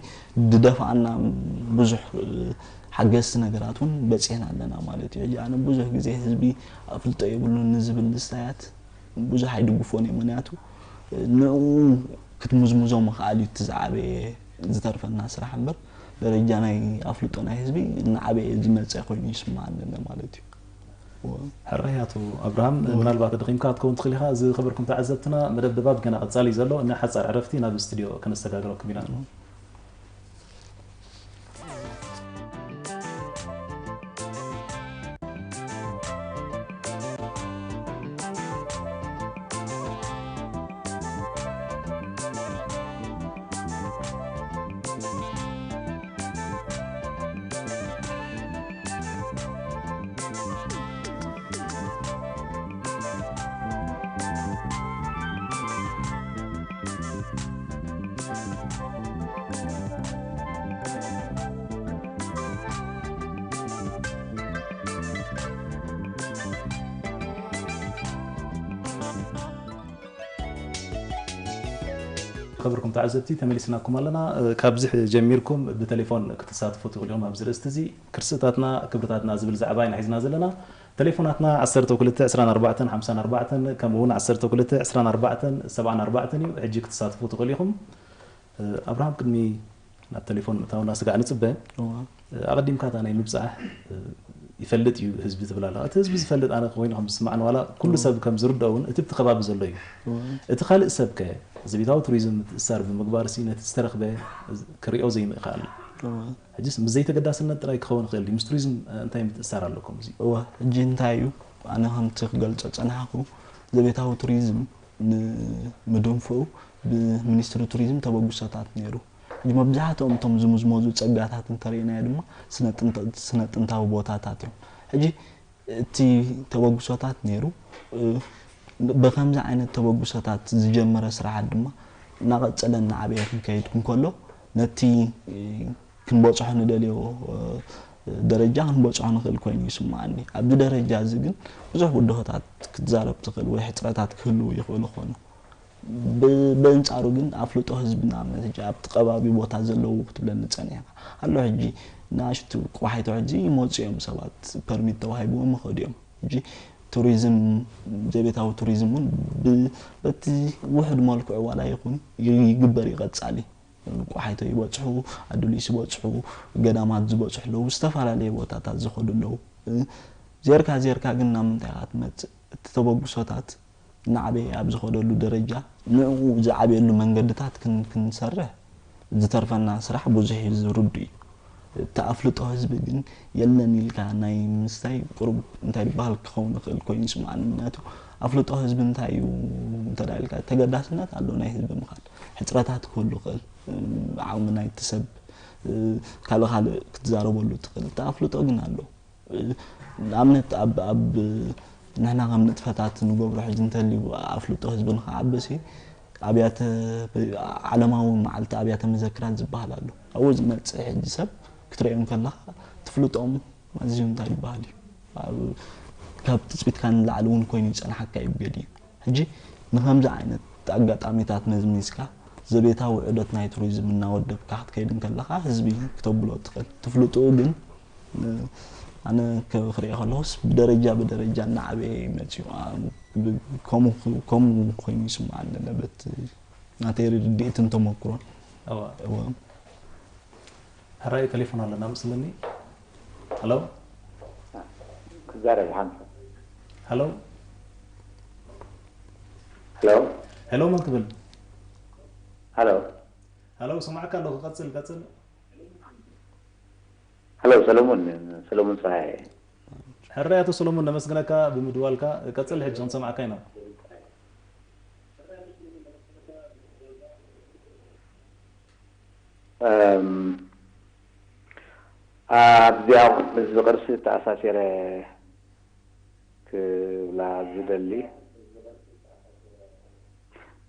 ዝደፋኣና ብዙሕ ሓገዝቲ ነገራት እውን በፂሕና ኣለና ማለት እዩ። ሕጂ ኣነ ብዙሕ ግዜ ህዝቢ ኣፍልጦ የብሉን ንዝብል ንስታያት ብዙሕ ኣይድግፎን እየ። ምክንያቱ ንኡ ክትምዝምዞ ምኽኣል እዩ እቲ ዝዓበየ ዝተርፈና ስራሕ እምበር ደረጃ ናይ ኣፍልጦ ናይ ህዝቢ እናዓበየ ዝመፀ ኮይኑ ይስማዓኒ ኣሎ ማለት እዩ። ሕራይ ኣቶ ኣብርሃም፣ ምናልባት ኣድኺምካ ክትከውን ትኽእል ኢኻ። ዝኸበርኩም ተዓዘብትና፣ መደብ ደባብ ገና ቀጻሊ እዩ ዘሎ። ንሓጻር ዕረፍቲ ናብ ስቱድዮ ከነሰጋግረኩም ኢና። ክብርኩም ተዓዘብቲ ተመሊስናኩም ኣለና። ካብዚ ጀሚርኩም ብቴሌፎን ክትሳትፉ ትኽእሉ ኢኹም ኣብዚ ርእስቲ እዚ። ክርስታትና ክብርታትና ዝብል ዛዕባ ኢና ሒዝና ዘለና። ቴሌፎናትና ዓሰርተ ክልተ ዕስራን ኣርባዕተን ሓምሳን ኣርባዕተን ከምኡ እውን ዓሰርተ ክልተ ዕስራን ኣርባዕተን ሰብዓን ኣርባዕተን እዩ። ሕጂ ክትሳትፉ ትኽእሉ ኢኹም። ኣብርሃም ቅድሚ ናብ ቴሌፎን ምእታውና ስጋዕ ንጽበ። ኣቐዲምካ እታ ናይ ምብጻሕ ይፈልጥ እዩ ህዝቢ ትብል ኣለኻ። እቲ ህዝቢ ዝፈልጥ ኣነ ኮይኑ ከም ዝስማዕኒ ዋላ ኩሉ ሰብ ከም ዝርድኦ እውን እቲ ብቲ ከባቢ ዘሎ እዩ። እቲ ካልእ ሰብ ከ ዘቤታዊ ቱሪዝም ምትእስሳር ብምግባር ሲ ነቲ ዝተረኽበ ክሪኦ ዘይምእካ ኣሎ። ሕጅስ ምስ ዘይተገዳስነት ጥራይ ክኸውን ይኽእል ድዩ? ምስ ቱሪዝም እንታይ ምትእስሳር ኣለኩም? እዚ እወ፣ ሕጂ እንታይ እዩ ኣነ ከምቲ ክገልጾ ጸናሕኩ ዘቤታዊ ቱሪዝም ንምድንፍኡ ብሚኒስትሪ ቱሪዝም ተበግሶታት ነይሩ። ሕጂ መብዛሕትኦም እቶም ዝምዝመዙ ጸጋታት እንተርኢናዮ ድማ ስነ ጥንታዊ ቦታታት እዮም። ሕጂ እቲ ተበግሶታት ነይሩ። ብከምዚ ዓይነት ተበግሶታት ዝጀመረ ስራሓት ድማ እናቐጸለ እናዓበየ ክንከይድ እንከሎ ነቲ ክንበጽሖ ንደልዮ ደረጃ ክንበጽሖ ንኽእል ኮይኑ ይስምዓኒ። ኣብዚ ደረጃ እዚ ግን ብዙሕ ብድሆታት ክትዛረብ ትኽእል ወይ ሕጽረታት ክህልዉ ይኽእሉ ይኾኑ። ብኣንጻሩ ግን ኣፍልጦ ህዝቢ ንኣብነት ሕጂ ኣብቲ ከባቢ ቦታ ዘለዉ ክትብለኒ ጸኒሕካ ኣሎ። ሕጂ ንኣሽቱ ቆሓይቶ ሕጂ ይመጹ እዮም፣ ሰባት ፐርሚት ተዋሂብዎም ይኸዱ እዮም። ሕጂ ቱሪዝም ዘቤታዊ ቱሪዝም እውን በቲ ውሑድ መልክዑ ዋላ ይኹን ይግበር እዩ ቀጻሊ። ቆሓይቶ ይበጽሑ፣ ኣዱሊስ ይበጽሑ፣ ገዳማት ዝበጽሑ ኣለዉ፣ ዝተፈላለየ ቦታታት ዝኸዱ ኣለዉ። ዜርካ ዜርካ ግን ናብ ምንታይ ኢኻ ትመጽእ? እቲ ተበግሶታት እናዓበየ ኣብ ዝኸደሉ ደረጃ ንዕኡ ዝዓብየሉ መንገድታት ክንሰርሕ ዝተርፈና ስራሕ ብዙሕ እዩ ዝርዱ እዩ። እቲ ኣፍልጦ ህዝቢ ግን የለን ኢልካ ናይ ምስታይ ቁሩብ እንታይ ዝበሃል ክኸውን ይኽእል ኮይኑ ይስምዓኒ። ምክንያቱ ኣፍልጦ ህዝቢ እንታይ እዩ እንተ ኢልካ ተገዳስነት ኣሎ ናይ ህዝቢ ምኻድ ሕፅረታት ክህሉ ይኽእል። ዓቕሚ ናይቲ ሰብ ካልእ ካልእ ክትዛረበሉ ትኽእል። እቲ ኣፍልጦ ግን ኣሎ። ንኣብነት ኣብ ኣብ ንሕና ከም ንጥፈታት ንገብሮ ሕጂ እንተልዩ ኣፍልጦ ህዝቢ ንክዓብሲ ኣብያተ ዓለማዊ መዓልቲ ኣብያተ መዘክራት ዝበሃል ኣሎ። ኣብኡ ዝመፅእ ሕጂ ሰብ ክትሪኦ እንከለኻ ትፍልጦም ኣዝዩ እንታይ ይበሃል እዩ ካብ ትፅቢትካ ንላዕሊ እውን ኮይኑ ይፀንሓካ እዩ ገሊኡ። ሕጂ ንከምዚ ዓይነት ኣጋጣሚታት መዝሚዝካ ዘቤታዊ ዑደት ናይ ቱሪዝም እናወደብካ ክትከይድ እንከለኻ ህዝቢ ክተብሎ ትኽእል። ትፍልጥኡ ግን ኣነ ክሪኦ ከለኹስ ብደረጃ ብደረጃ እናዓበየ እዩ መፂኡ። ከምኡ ኮይኑ ይስምዓኒ። በት ናተይ ርድኢትን ተመክሮን። ሕራይ ቴሌፎን ኣለና መስለኒ። ሄሎ፣ ክዛረብ ሓንቲ ሄሎ፣ ሄሎ ሄሎ፣ መን ትብል? ሄሎ ሄሎ፣ ሰማዕካ ኣለኹ። ቀጽል፣ ቀጽል። ሄሎ ሰለሙን፣ ሰለሙን ፀሃየ። ሕራይ ኣቶ ሰለሙን፣ ነመስግነካ ብምድዋልካ። ቀጽል፣ ሕጂ ክንሰማዕካ ኢና። ኣብዚኣ ምስ ቅርሲ ተኣሳሲረ ክብላ ዝደሊ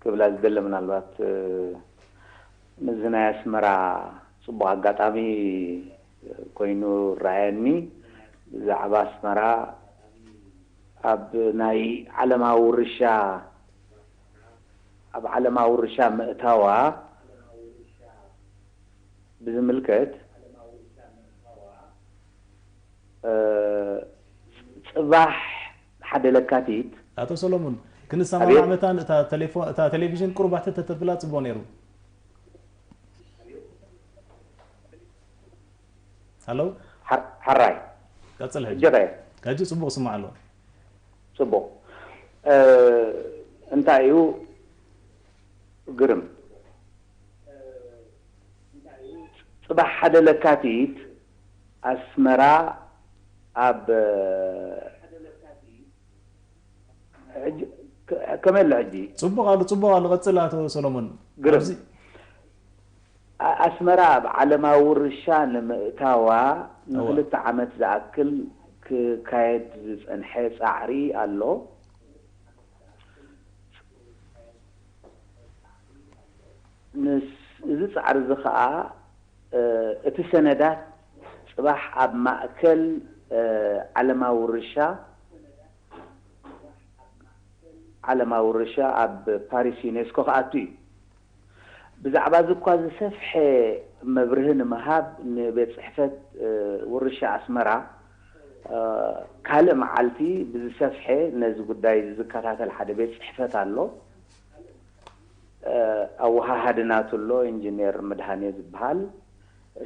ክብላ ዝደሊ ምናልባት ምስዚ ናይ ኣስመራ ፅቡቕ ኣጋጣሚ ኮይኑ ረኣየኒ። ብዛዕባ ኣስመራ ኣብ ናይ ዓለማዊ ውርሻ ኣብ ዓለማዊ ውርሻ ምእታዋ ብዝምልከት፣ እ፣ ጽባሕ ሓደ ለካቲት። ኣቶ ሰሎሙን፣ ክንሰማማዕ ኣቤት። መታን እታ ቴሌፎ-፣ እታ ቴሌቪዥን ቁሩብ ኣሕተት ተተብላ ጽቡቕ ነይሩ። ሃሎ? ሓ-፣ ሓራይ። ቀጽል ሕጂ። ሕጂ ኸ? ሕጂ ጽቡቕ ስማዕ ኣሎ። ጽቡቕ። እ፣ እንታይ እዩ ግርም? ጽባሕ ሓደ ለካቲት ኣስመራ ኣብ፣ ሕጂ፣ ከ-፣ ከመይ ኣሎ ሕጂ? ጽቡቕ ኣሎ፣ ጽቡቕ ኣሎ። ቀጽል ኣቶ ሰሎሞን። ግርም። ኣብዚ ኣ-፣ ኣስመራ ኣብ ዓለማዊ ውርሻ ንምእታዋ እወ። ንኽልተ ዓመት ዝኣክል ክካየድ ዝጸንሐ ጻዕሪ ኣሎ። ንስ-፣ እዚ ጻዕሪ እዚ ኸኣ፣ እ፣ እቲ ሰነዳት ጽባሕ ኣብ ማእከል፣ እ፣ ዓለማዊ ውርሻ፣ ዓለማዊ ውርሻ ኣብ ፓሪስ ዩኔስኮ ክኣቱ እዩ። ብዛዕባ እዚ እኳ ዝሰፍሐ መብርሂ ንምሃብ ንቤት ጽሕፈት፣ እ፣ ውርሻ ኣስመራ፣ እ፣ ካልእ መዓልቲ ብዝሰፍሐ ነዚ ጉዳይ እዚ ዝከታተል ሓደ ቤት ጽሕፈት ኣሎ። እ፣ ኣወሃሃዲ ናቱ ኣሎ፣ ኢንጂነር መድሃኔ ዝበሃል።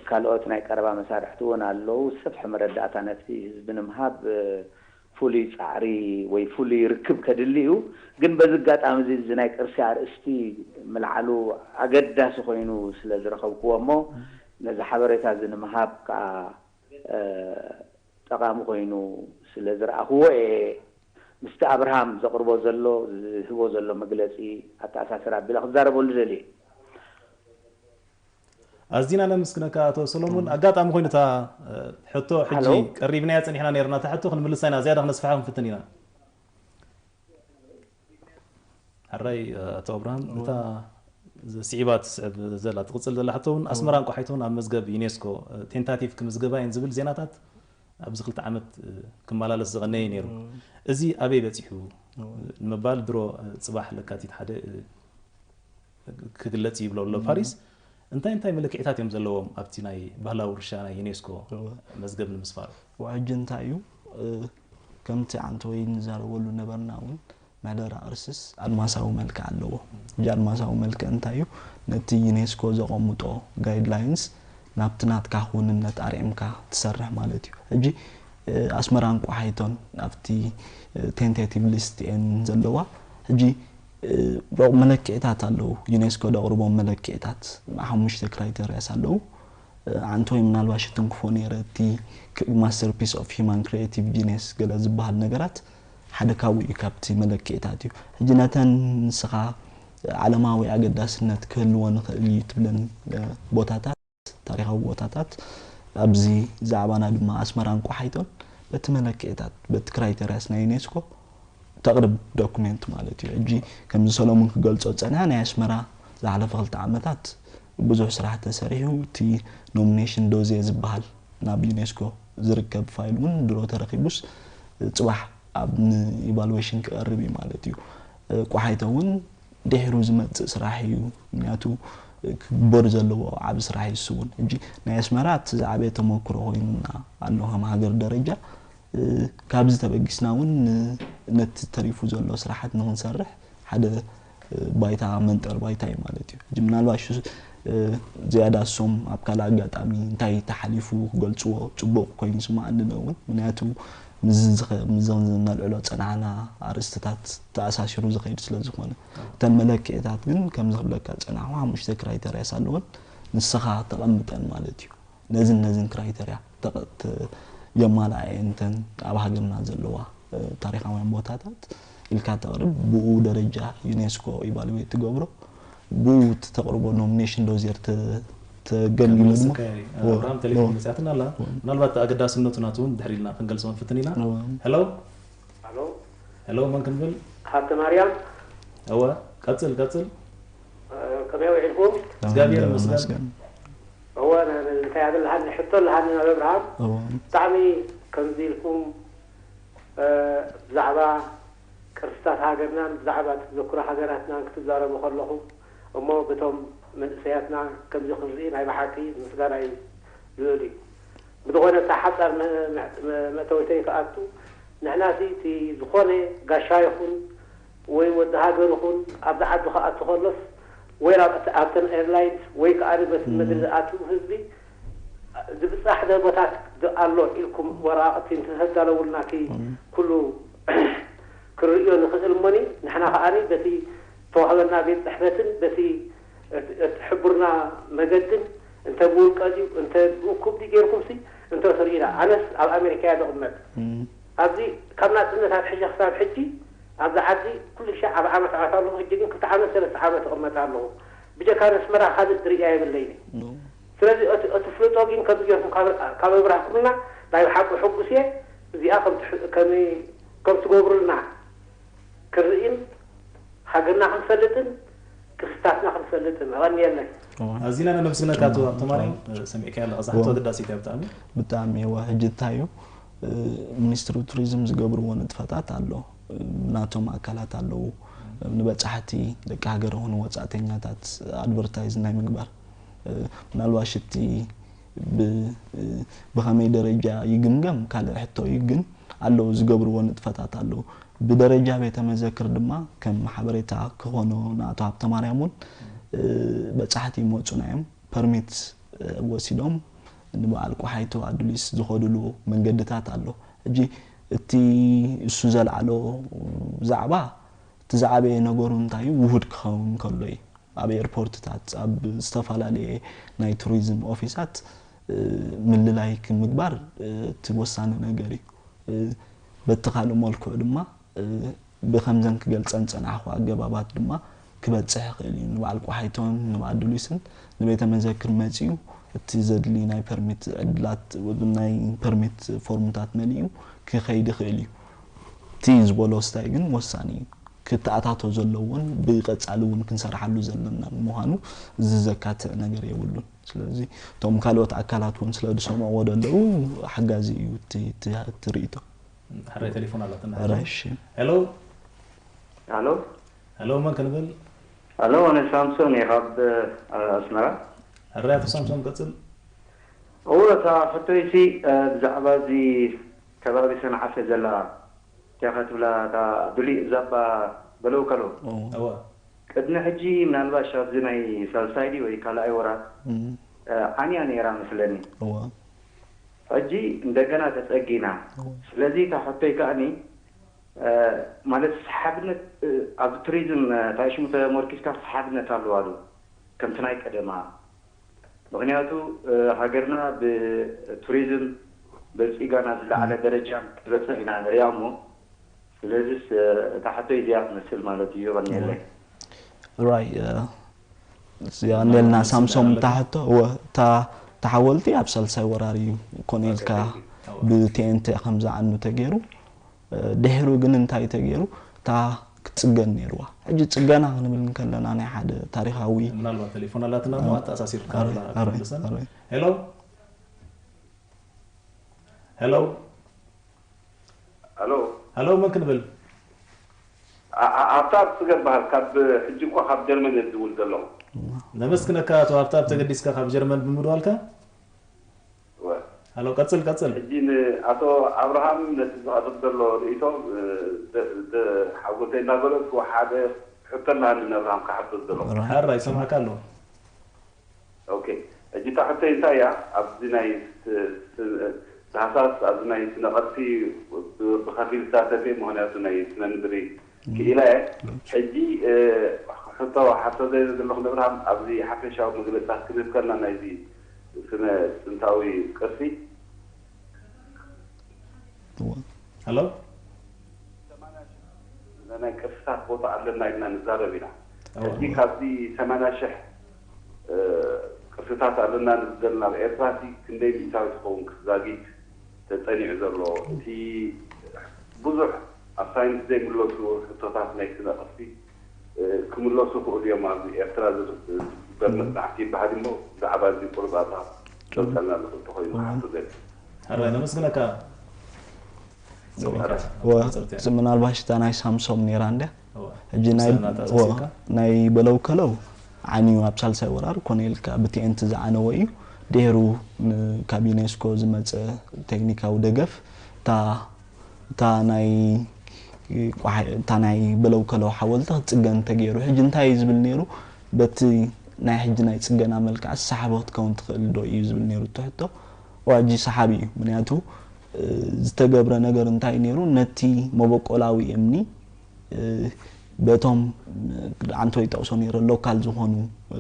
ካልኦት ናይ ቀረባ መሳርሕቲ እውን ኣለዉ። ዝሰፍሐ መረዳእታ ነቲ ህዝቢ ንምሃብ፣ እ፣ ፍሉይ ጻዕሪ ወይ ፍሉይ ርክብ ከድሊ እዩ። ግን በዚ ኣጋጣሚ እዚ፣ እዚ ናይ ቅርሲ ኣርእስቲ ምልዓሉ ኣገዳሲ ኮይኑ ስለ ዝረኸብክዎ እሞ፣ ነዚ ሓበሬታ እዚ ንምሃብ ከኣ፣ እ፣ ጠቓሚ ኮይኑ ስለ ዝረኣኽዎ እየ ምስቲ ኣብርሃም ዘቕርቦ ዘሎ፣ ዝህቦ ዘሎ መግለጺ ኣተኣሳስር ኣቢለ ክዛረበሉ ደልየ። ኣዚና ነመስግነካ ኣቶ ሰሎሙን። ኣጋጣሚ ኮይኑ እታ፣ እ፣ ሕቶ ሕጂ ሃሎ። ቀሪብናያ ጸኒሕና ነይርና። እታ ሕቶ ክንምልሳ ኢና፣ ዝያዳ ክነስፍሓ ክንፍትን ኢና። ሕራይ፣ እ፣ ኣቶ ኣብርሃም፣ እታ ስዒባ ትስዕብ ዘላ፣ ትቕጽል ዘላ ሕቶ እውን፣ ኣስመራን ቆሓይቶን ኣብ መዝገብ ዩኔስኮ፣ እ፣ ቴንታቲቭ ክምዝገባ እየን ዝብል ዜናታት ኣብዚ ክልተ ዓመት፣ እ፣ ክመላለስ ዝቐነየ ነይሩ። እዚ ኣበይ በጺሑ ንምባል ድሮ፣ እ፣ ጽባሕ ለካቲት ሓደ፣ እ፣ ክግለጽ ይብሎ ኣሎ ፓሪስ። እንታይ እንታይ መለክዒታት እዮም ዘለዎም ኣብቲ ናይ ባህላዊ ውርሻ ናይ ዩኔስኮ እወ። መዝገብ ንምስፋሩ? ሕጂ እንታይ እዩ፣ እ፣ ከምቲ ዓንተወይ ንዛረበሉ ነበርና እውን፣ ምሕደራ ቅርስስ ኣድማሳዊ መልክዕ ኣለዎ። ሕጂ ኣድማሳዊ መልክዕ እንታይ እዩ? ነቲ ዩኔስኮ ዘቐምጦ ጋይድላይንስ ናብቲ ናትካ ክውንነት ኣርዒምካ ትሰርሕ ማለት እዩ። ሕጂ፣ እ፣ ኣስመራን ቆሓይቶን ኣብቲ፣ እ፣ ቴንቴቲቭ ሊስት እየን ዘለዋ። ሕጂ፣ እ፣ ዶ-፣ መለክዕታት ኣለዉ። ዩኔስኮ ዘቕርቦም መለክዕታት ሓሙሽተ ክራይተርያስ ኣለዉ። እ፣ ዓንተወይ ምናልባሽ እትንክፎ ነይረ፣ እቲ ክ-፣ ማስተርፒስ ኦፍ ሂማን ክሪኤቲቭ ጂኒየስ ገለ ዝበሃል ነገራት ሓደ ካብኡ እዩ፣ ካብቲ መለክዕታት እዩ። ሕጂ ነተን ንስኻ ዓለማዊ ኣገዳስነት ክህልዎ ንኽእል እዩ ትብለን፣ እ፣ ቦታታት፣ ታሪኻዊ ቦታታት ኣብዚ ዛዕባና ድማ ኣስመራን ቆሓይቶን በቲ መለክዕታት፣ በቲ ክራይተርያስ ናይ ዩኔስኮ ተቕርብ ዶኩሜንት ማለት እዩ። ሕጂ ከምዚ ሰሎሙን ክገልጾ ዝጸንሐ ናይ ኣስመራ ዝሓለፈ ክልተ ዓመታት ብዙሕ ስራሕ ተሰሪሑ፣ እቲ ኖሚኔሽን ዶዜ ዝበሃል ናብ ዩኔስኮ ዝርከብ ፋይል እውን ድሮ ተረኺቡስ ጽባሕ ኣብ ንኢቫሉዌሽን ክቐርብ እዩ ማለት እዩ። ቆሓይቶ እውን ድሒሩ ዝመጽእ ስራሕ እዩ። ምክንያቱ ክግበር ዘለዎ ዓቢ ስራሕ እዩ። እሱ እውን ሕጂ ናይ ኣስመራ እቲ ዝዓበየ ተመክሮ ኮይኑና ኣሎ ከም ሃገር ደረጃ። እ፣ ካብዚ ተበጊስና እውን ን-፣ ነቲ ተሪፉ ዘሎ ስራሓት ንክንሰርሕ ሓደ፣ እ፣ ባይታ መንጠር ባይታ እዩ ማለት እዩ። ሕጂ ምናልባሽ፣ እ፣ ዝያዳ እሶም ኣብ ካልእ ኣጋጣሚ እንታይ ተሓሊፉ ክገልጽዎ ጽቡቕ ኮይኑ ይስምዓኒ እውን። ምክንያቱ ምስዚ ዝኸ-፣ ምስዞም ነልዕሎ ጸናሕና ኣርእስትታት ተኣሳሲሩ ዝኸይድ ስለ ዝኾነ። እተን መለክዒታት ግን ከምዚ ክብለካ ዝጸናሕኩ ሓሙሽተ ክራይተርያስ ኣለወን። ንስኻ ተቐምጠን ማለት እዩ። ነዝን ነዝን ክራይተርያ ተቐ-፣ ተ-፣ የማልኣ እየን እተን ኣብ ሃገርና ዘለዋ፣ እ፣ ታሪኻውያን ቦታታት ኢልካ ተቕርብ። ብኡ ደረጃ ዩኔስኮ ኢቫሉዌት ትገብሮ። ብኡ እቲ ተቕርቦ ኖሚኔሽን ዶዜር ተ-፣ ተገምግሞ ድማ። ከመልሰካ እየ። ዎ፣ ኣብርሃም ቴሌፎን ዎ። መጽያትና ኣላ። ዎ። ምናልባት ኣገዳስነቱ ናቱ እውን ድሕሪ ኢልና ክንገልጾ ንፍትን ኢና። ዎ። ሄሎ? ሄሎ? ሄሎ፣ መን ክንብል? ሃብተ ማርያም። እወ፣ ቀጽል፣ ቀጽል። እ፣ ከመይ ውዒልኩም? እግዚኣብሔር ይመስገን። ይመስገን። እወ፣ ነ-፣ ነ-፣ እንታይ ኣለሃኒ፣ ሕቶ ኣለሃኒ ናብ ኣብርሃም። እወ። ብጣዕሚ ከምዚ ኢልኩም፣ እ፣ ብዛዕባ ቅርስታት ሃገርናን ብዛዕባ ተዘክሮ ሃገራትናን ክትዛረቡ ከለኹም፣ እሞ በቶም መንእሰያትና ከምዚ ክንርኢ ናይ ብሓቂ ምስጋና እዩ ልዑል እዩ። ብዝኾነ እታ ሓጻር መ- መ- መእተወተይ ክኣቱ፣ ንሕና እዚ እቲ ዝኾነ ጋሻ ይኹን ወይ ወዲ ሃገር ይኹን ኣብዚ ዓዲ ክኣቱ ከሎስ ወይ ኣብ ኣብተን ኤርላይንስ ወይ ከኣ በቲ ምድሪ ዝኣቱ ህዝቢ ዝብጻሕ ዘበታት ኣሎ ኢልኩም ወረቓቕቲ እንተተዳለውልና እቲ ኩሉ ክርእዮ ንኽእል እሞኒ ንሕና ከኣ በቲ ተዋህበና ቤት ጽሕፈትን በቲ እትሕብርና መገድን እንተ ብውልቀ ድዩ እንተ ብእኩብ ድዩ ጌርኩምሲ እንተ ትርእዩና ኣነስ ኣብ ኣሜሪካ እያ ዝቕመጥ ኣብዚ ካብ ናጽነት ኣትሒዘ ክሳብ ሕጂ ኣብዚ ዓዲ ኩሉ ሻዕ ኣብ ዓመት ዓመት ኣለኹ ሕጂ ግን ክልተ ዓመት ሰለስተ ዓመት እቕመጥ ኣለኹ ብጀካ ነስመራ ካልእ ዝርእያ የብለይን ስለዚ እቲ ፍልጦ ግን ከምዚ ጌርኩም ካብ ኣብራህኩምና ናይ ብሓቂ ሕጉስ እየ እዚኣ ከም ትገብሩልና ክርእን ሃገርና ክንፈልጥን ቅርስታትና ክንፈልጥን ኣቐንየለይ። ኣዚና ነመስግነካ ኣቶ ሃብተማርያም። ሰሚዕካያ ኣለኻ እዛ ሕቶ ኣገዳሲት እያ ብጣዕሚ። ብጣዕሚ እወ። ሕጂ እንታይ እዩ ሚኒስትሪ ቱሪዝም ዝገብርዎ ንጥፈታት ኣሎ ናቶም ኣካላት ኣለዉ ንበፃሕቲ ደቂ ሃገር ይኹኑ ወፃእተኛታት ኣድቨርታይዝ ናይ ምግባር ምናልባሽ እቲ ብኸመይ ደረጃ ይግምገም ካልእ ሕቶ እዩ ግን ኣለዉ ዝገብርዎ ንጥፈታት ኣለዉ ብደረጃ ቤተ መዘክር ድማ ከም ሓበሬታ ክኾኖ ንኣቶ ሃብተማርያም እውን በፃሕቲ ይመፁና እዮም ፐርሚት ወሲዶም ንበዓል ቆሓይቶ ኣዱሊስ ዝኸድሉ መንገድታት ኣሎ ሕጂ እቲ እሱ ዘልዓሎ ዛዕባ እቲ ዝዓበየ ነገሩ እንታይ እዩ ውሁድ ክኸውን ከሎ እዩ ኣብ ኤርፖርትታት ኣብ ዝተፈላለየ ናይ ቱሪዝም ኦፊሳት ምልላይ ምግባር እቲ ወሳኒ ነገር እዩ በቲ ካልእ መልክዑ ድማ ብኸምዘን ክገልፀን ዝፀናሕኹ ኣገባባት ድማ ክበፅሕ ይኽእል እዩ። ንበዓል ቆሓይቶን ንበዓል ድሉይስን ንቤተ መዘክር መፂኡ እቲ ዘድሊ ናይ ፐርሚት ዕድላት ናይ ፐርሚት ፎርምታት መሊኡ ክኸይድ ይኽእል እዩ። እቲ ዝበሎ ስታይ ግን ወሳኒ እዩ። ክተኣታቶ ዘለዎን ብቐፃሊ እውን ክንሰርሓሉ ዘለና ብምዃኑ እዚ ዘካትዕ ነገር የብሉን። ስለዚ እቶም ካልኦት ኣካላት እውን ስለ ዝሰምዕዎ ዘለዉ ሓጋዚ እዩ እቲ ርእይቶ። ሕራይ ቴሌፎን ኣላትና። ሕራይ እሺ። ሄሎ ሄሎ ሄሎ መን ክንብል? ሄሎ ኣነ ሳምሶን እየ ካብ ኣስመራ። ሕራይ ኣቶ ሳምሶን ቀጽል። እወ እታ ሕቶይሲ ብዛዕባ እዚ ከባቢ ሰንዓፈ ዘላ እንታይ ኢኻ ትብላ እታ ዱሊእ ዛባ በለው ከሎ? እወ። ቅድሚ ሕጂ ምናልባሽ ኣብዚ ናይ ሳልሳይ ድዩ ወይ ካልኣይ ወራር ዓንያ ነይራ መስለኒ። እወ። ሕጂ እንደገና ተጸጊና። ስለዚ እታ ሕቶይ ከኣኒ ማለት ሰሓብነት ኣብዚ ቱሪዝም እንታይ ሽሙ ተመርኪስካ ሰሓብነት ኣለዋ ዶ ከምቲ ናይ ቀደማ? ምኽንያቱ ሃገርና ብቱሪዝም በልጺጋ ናብ ዝለዓለ ደረጃ ክትበጽሕ ኢና ንሪኣ እሞ ስለዚስ እታ ሕቶይ እዚኣ ትመስል ማለት እዩ። የቐንየለይ። ራይ ያኔልና ሳምሶም እታ ሕቶ እወ እታ ተሓወልቲ ኣብ ሳልሳይ ወራር እዩ ኮነ ኢልካ ብቴንተ ከም ዝዓኑ ተገይሩ ድሕሩ ግን እንታይ ተገይሩ እታ ክትፅገን ነይርዋ ሕጂ ፅገና ክንብል እንከለና ናይ ሓደ ታሪካዊ ምናልባት ቴሌፎን ኣላትና እሞ ኣተኣሳሲርካ ክትምልሰን ሄሎ ሄሎ ሄሎ ሄሎ መን ክንብል ኣብታ ትገባሃል ካብ ሕጂ እኳ ካብ ጀርመን እየ ዝድውል ዘለኹ ነመስግነካ ኣቶ ሃብታብ ተገዲስካ ካብ ጀርመን ብምድዋልካ ሄሎ ቀጽል ቀጽል ሕጂ ንኣቶ ኣብርሃም ነቲ ዝቐርብ ዘሎ ርእይቶ ሓጎሰይ እናገለጽኩ ሓደ ሕቶ ኣለሃኒ ንኣብርሃም ክሓቶ ዝደለኹ ሕራ ይሰምዓካ ኣሎ ኦኬ ሕጂ እታ ሕቶይ እንታይ እያ ኣብዚ ናይ ታህሳስ ኣብዚ ናይ ስነ ቅርሲ ብኸፊል ዝሳተፍ እየ ምክንያቱ ናይ ስነ ምድሪ ክኢላ እየ ሕጂ ሕቶ ሓቶ ዘይ ዘለኹ ንኣብርሃም ኣብዚ ሓፈሻዊ መግለፅታት ክንህብ ከልና ናይዚ ስነ ጥንታዊ ቅርሲ ሄሎ ናይ ቅርስታት ቦታ ኣለና ኢልና ንዛረብ ኢና ሕጂ ካብዚ ሰማንያ ሽሕ ቅርስታት ኣለና ንብል ዘለና ኣብ ኤርትራ ክንደይ ሚእታዊ ትኸውን ክዛጊት ተጸኒዑ ዘሎ እቲ ብዙሕ ኣብ ሳይንስ ዘይምለሱ ሕቶታት ናይ ስነ ቅርሲ ክምለሱ ክእሉ እዮም ኣብ ኤርትራ ዝግበር መጽናዕቲ ይበሃል እሞ ብዛዕባ እዚ ቁሩብ ኣብርሃ ክገልጸልና ዝኽእል ተኾይኑ ክሓቶ ዘል ሕራይ ነመስግነካ ምናልባሽ እታ ናይ ሳምሶም ነይራ እንድያ ሕጂ ናይ በለው ከለው ዓንዩ ኣብ ሳልሳይ ወራር ኮነ ኢልካ ብቲኤንቲ ዝዓነወ እዩ። ድሕሩ ን-፣ ካብ ዩኔስኮ ዝመጸ ቴክኒካዊ ደገፍ እታ፣ እታ ናይ ቋሕ-፣ እታ ናይ በለው ከለው ሓወልቲ ክትጽገን ተገይሩ። ሕጂ እንታይ እዩ ዝብል ነይሩ? በቲ ናይ ሕጂ ናይ ጽገና መልክዓ ዝሰሓበ ክትከውን ትኽእል ዶ እዩ ዝብል ነይሩ እቲ ሕቶ። እዋ፣ ሕጂ ሰሓቢ እዩ። ምክንያቱ፣ እ፣ ዝተገብረ ነገር እንታይ ነይሩ? ነቲ መበቆላዊ እምኒ፣ እ፣ በቶም፣ እ፣ ዓንቶ ይጠቕሶ ነይረ፣ ሎካል ዝኾኑ፣ እ፣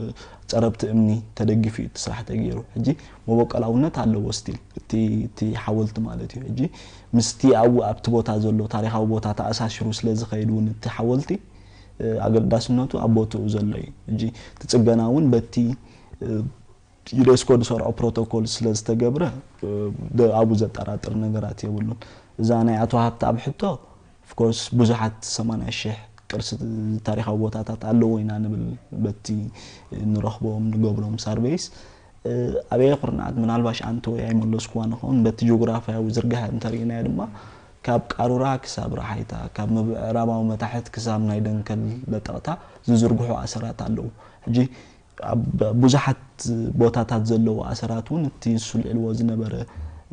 ጸረብቲ እምኒ ተደጊፉ እዩ እቲ ስራሕ ተገይሩ። ሕጂ መበቆላውነት ኣለዎ ስቲል፣ እቲ፣ እቲ ሓወልቲ ማለት እዩ። ሕጂ ምስቲ ኣብኡ ኣብቲ ቦታ ዘሎ ታሪኻዊ ቦታ ተኣሳሲሩ ስለ ዝኸይድ እውን እቲ ሓወልቲ፣ እ፣ ኣገዳስነቱ ኣብ ቦትኡ ዘሎ እዩ። ሕጂ እቲ ጽገና እውን በቲ፣ እ፣ ዩኔስኮ ዝሰርዖ ፕሮቶኮል ስለ ዝተገብረ፣ እ፣ ደ-፣ ኣብኡ ዘጠራጥር ነገራት የብሉን። እዛ ናይ ኣቶ ሃብተኣብ ሕቶ፣ ኦፍኮርስ፣ ብዙሓት ሰማንያ ሺሕ ቅርሲ ታሪኻዊ ቦታታት ኣለዎ ኢና ንብል፣ በቲ ንረኽቦም ንገብሮም ሳርቬይስ። እ፣ ኣበየ ኩርናዓት ምናልባሽ ኣንተ ወይ ኣይመለስኩዋን ይኸውን፣ በቲ ጂኦግራፍያዊ ዝርግሐ እንተርኢናዮ ድማ፣ ካብ ቃሩራ ክሳብ ረሓይታ፣ ካብ ምዕራባዊ መታሕት ክሳብ ናይ ደንከል ለጠቕታ ዝዝርግሑ ኣሰራት ኣለዉ። ሕጂ ኣብ ብዙሓት ቦታታት ዘለዉ ኣሰራት እውን እቲ ዝስልዕልዎ ዝነበረ፣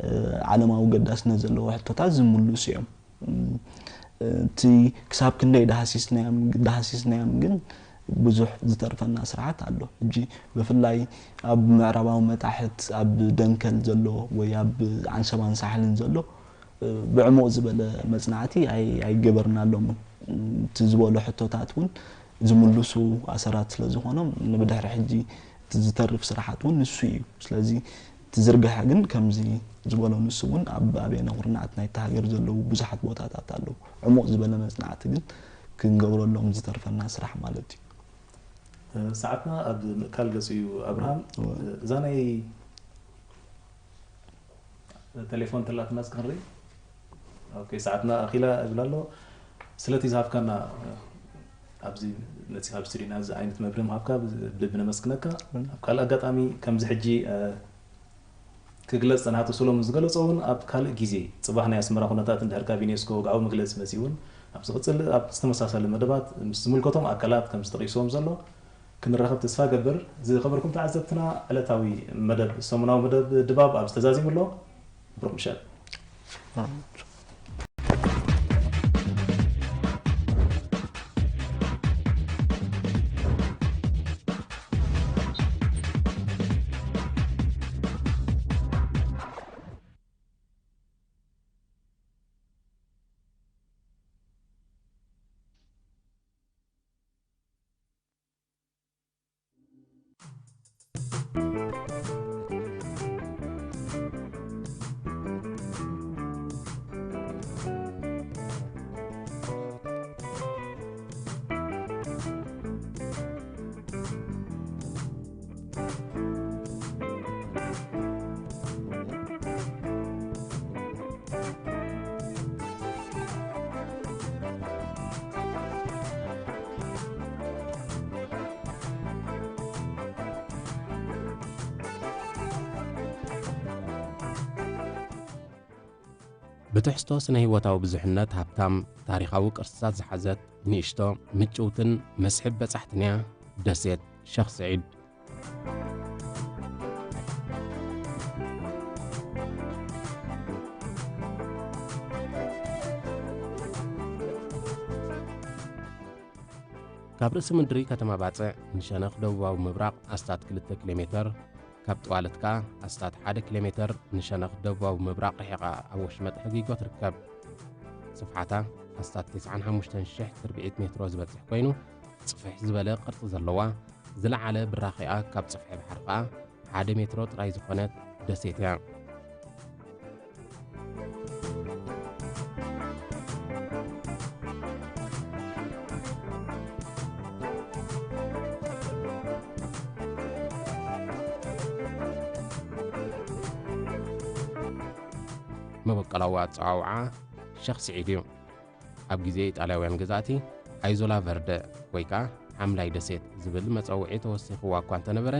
እ፣ ዓለማዊ ገዳስነት ዘለዎ ሕቶታት ዝምልሱ እዮም። እም፣ እቲ ክሳብ ክንደይ ዳህሲስናዮም፣ ዳህሲስናዮም ግን ብዙሕ ዝተርፈና ስራሓት ኣሎ። ሕጂ ብፍላይ ኣብ ምዕራባዊ መታሕት፣ ኣብ ደንከል ዘሎ ወይ ኣብ ዓንሰባን ሳሕልን ዘሎ፣ እ፣ ብዕሙቕ ዝበለ መጽናዕቲ ኣይ-፣ ኣይገበርናሎምን። እቲ ዝበሎ ሕቶታት እውን ዝምልሱ ኣሰራት ስለ ዝኾኖም፣ ንብድሕሪ ሕጂ እቲ ዝተርፍ ስራሓት እውን ንሱ እዩ። ስለዚ እቲ ዝርግሐ ግን ከምዚ ዝበሎ ንሱ እውን ኣብ ኣበየነ ኩርናዓት ናይቲ ሃገር ዘለዉ ብዙሓት ቦታታት ኣለዉ። ዕሙቕ ዝበለ መጽናዕቲ ግን ክንገብረሎም ዝተርፈና ስራሕ ማለት እዩ። ሰዓትና ኣብ ምእካል ገጹ እዩ ኣብርሃም። እወ። እዛ ናይ ቴሌፎን ተላትና እስኪ ክንርኢ። ኦኬ፣ ሰዓትና ኣኺላ እብል ኣሎ። ስለቲ ዝሃብካና፣ ኣብዚ መጺኻ ኣብ ስቱዲዮና እዚ ዓይነት መብርሂ ምሃብካ ብልቢ ነመስግነካ። ኣብ ካልእ ኣጋጣሚ ከምዚ ሕጂ፣ እ፣ ክግለጽ ጸናሕቱ ሰሎሙን ዝገለጾ እውን ኣብ ካልእ ግዜ ጽባሕ ናይ ኣስመራ ኩነታት እንድሕር ካብ ዩኔስኮ ወግዓዊ መግለጺ መጺኡ እውን ኣብ ዝቕጽል ኣብ ዝተመሳሰለ መደባት ምስ ዝምልከቶም ኣካላት ከም ዝተጠቒስዎም ዘሎ ክንራኸብ ተስፋ ገብር። ዝኸበርኩም ተዓዘብትና፣ ዕለታዊ መደብ፣ ሰሙናዊ መደብ ድባብ ኣብዚ ተዛዚሙ ኣሎ። ብሩኽ ምሸት። ብትሕዝቶ ስነ-ህይወታዊ ብዙሕነት ሃብታም፣ ታሪኻዊ ቅርስታት ዝሓዘት ንእሽቶ፣ ምጭውትን መስሕብ በጻሕትን እያ ደሴት ሸኽ ስዒድ። ካብ ርእሲ ምድሪ ከተማ ባጽዕ ንሸነኽ ደቡባዊ ምብራቕ ኣስታት ክልተ ኪሎ ሜተር፣ ካብ ጥዋለት ከኣ ኣስታት ሓደ ኪሎ ሜተር ንሸነኽ ደቡባዊ ምብራቕ ርሒቓ ኣብ ወሽመጥ ሕጊጎ ትርከብ። ስፍሓታ ኣስታት ተስዓን ሓሙሽተን ሽሕ ትርብዒት ሜትሮ ዝበጽሕ ኮይኑ፣ ጽፍሕ ዝበለ ቅርጺ ዘለዋ፣ ዝለዓለ ብራኺኣ ካብ ጽፍሒ ባሕሪ ከኣ ሓደ ሜትሮ ጥራይ ዝኾነት ደሴት እያ። መበቆላዊ ኣጸዋውዓ ሸኽ ስዒድ እዩ። ኣብ ግዜ ኢጣልያውያን ገዛእቲ ኣይዞላ ቨርደ ወይ ከኣ ሓምላይ ደሴት ዝብል መጸውዒ ተወሲኽዋ እኳ እንተነበረ፣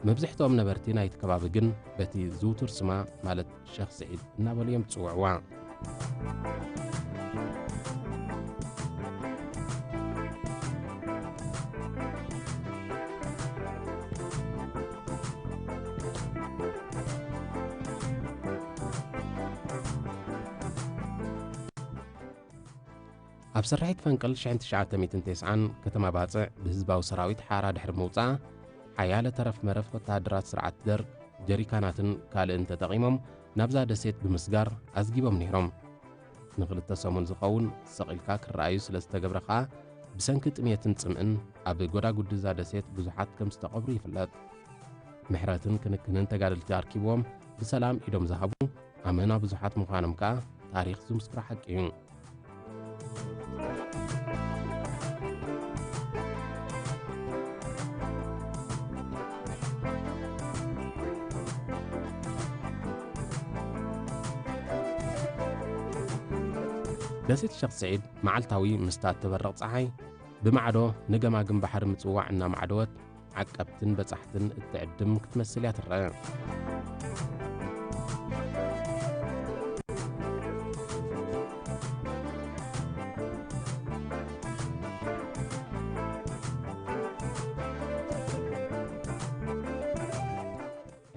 መብዝሕትኦም ነበርቲ ናይቲ ከባቢ ግን በቲ ዝውቱር ስማ ማለት ሸኽ ስዒድ እናበሉ እዮም ዝጽውዕዋ። ኣብ ስርሒት ፈንቅል ሽሕን ትሽዓተ ሚእትን ተስዓን ከተማ ባጽዕ ብህዝባዊ ሰራዊት ሓራ ድሕሪ ምውጻኣ፣ ሓያለ ተረፍ መረፍ ወተሃደራት ስርዓት ደርግ ጀሪካናትን ካልእን ተጠቒሞም ናብዛ ደሴት ብምስጋር ኣዝጊቦም ነይሮም። ንኽልተ ሰሙን ዝኸውን ሰቒልካ ክረኣዩ ስለ ዝተገብረ ኸኣ፣ ብሰንኪ ጥሜትን ጽምእን ኣብ ጎዳጉዲ እዛ ደሴት ብዙሓት ከም ዝተቐብሩ ይፍለጥ። ምሕረትን ክንክንን ተጋደልቲ ኣርኪብዎም ብሰላም ኢዶም ዝሃቡ ኣመና ብዙሓት ምዃኖም ከኣ ታሪኽ ዝምስክሮ ሓቂ እዩ። ደሴት ሸኽ ስዒድ መዓልታዊ ምስታ እትበርቕ ጸሓይ ብማዕዶ ንገማግም ባሕሪ ምጽዋዕ እናማዕደወት ዓቀብትን በጻሕትን እትዕድም ክትመስል እያ ትረአ።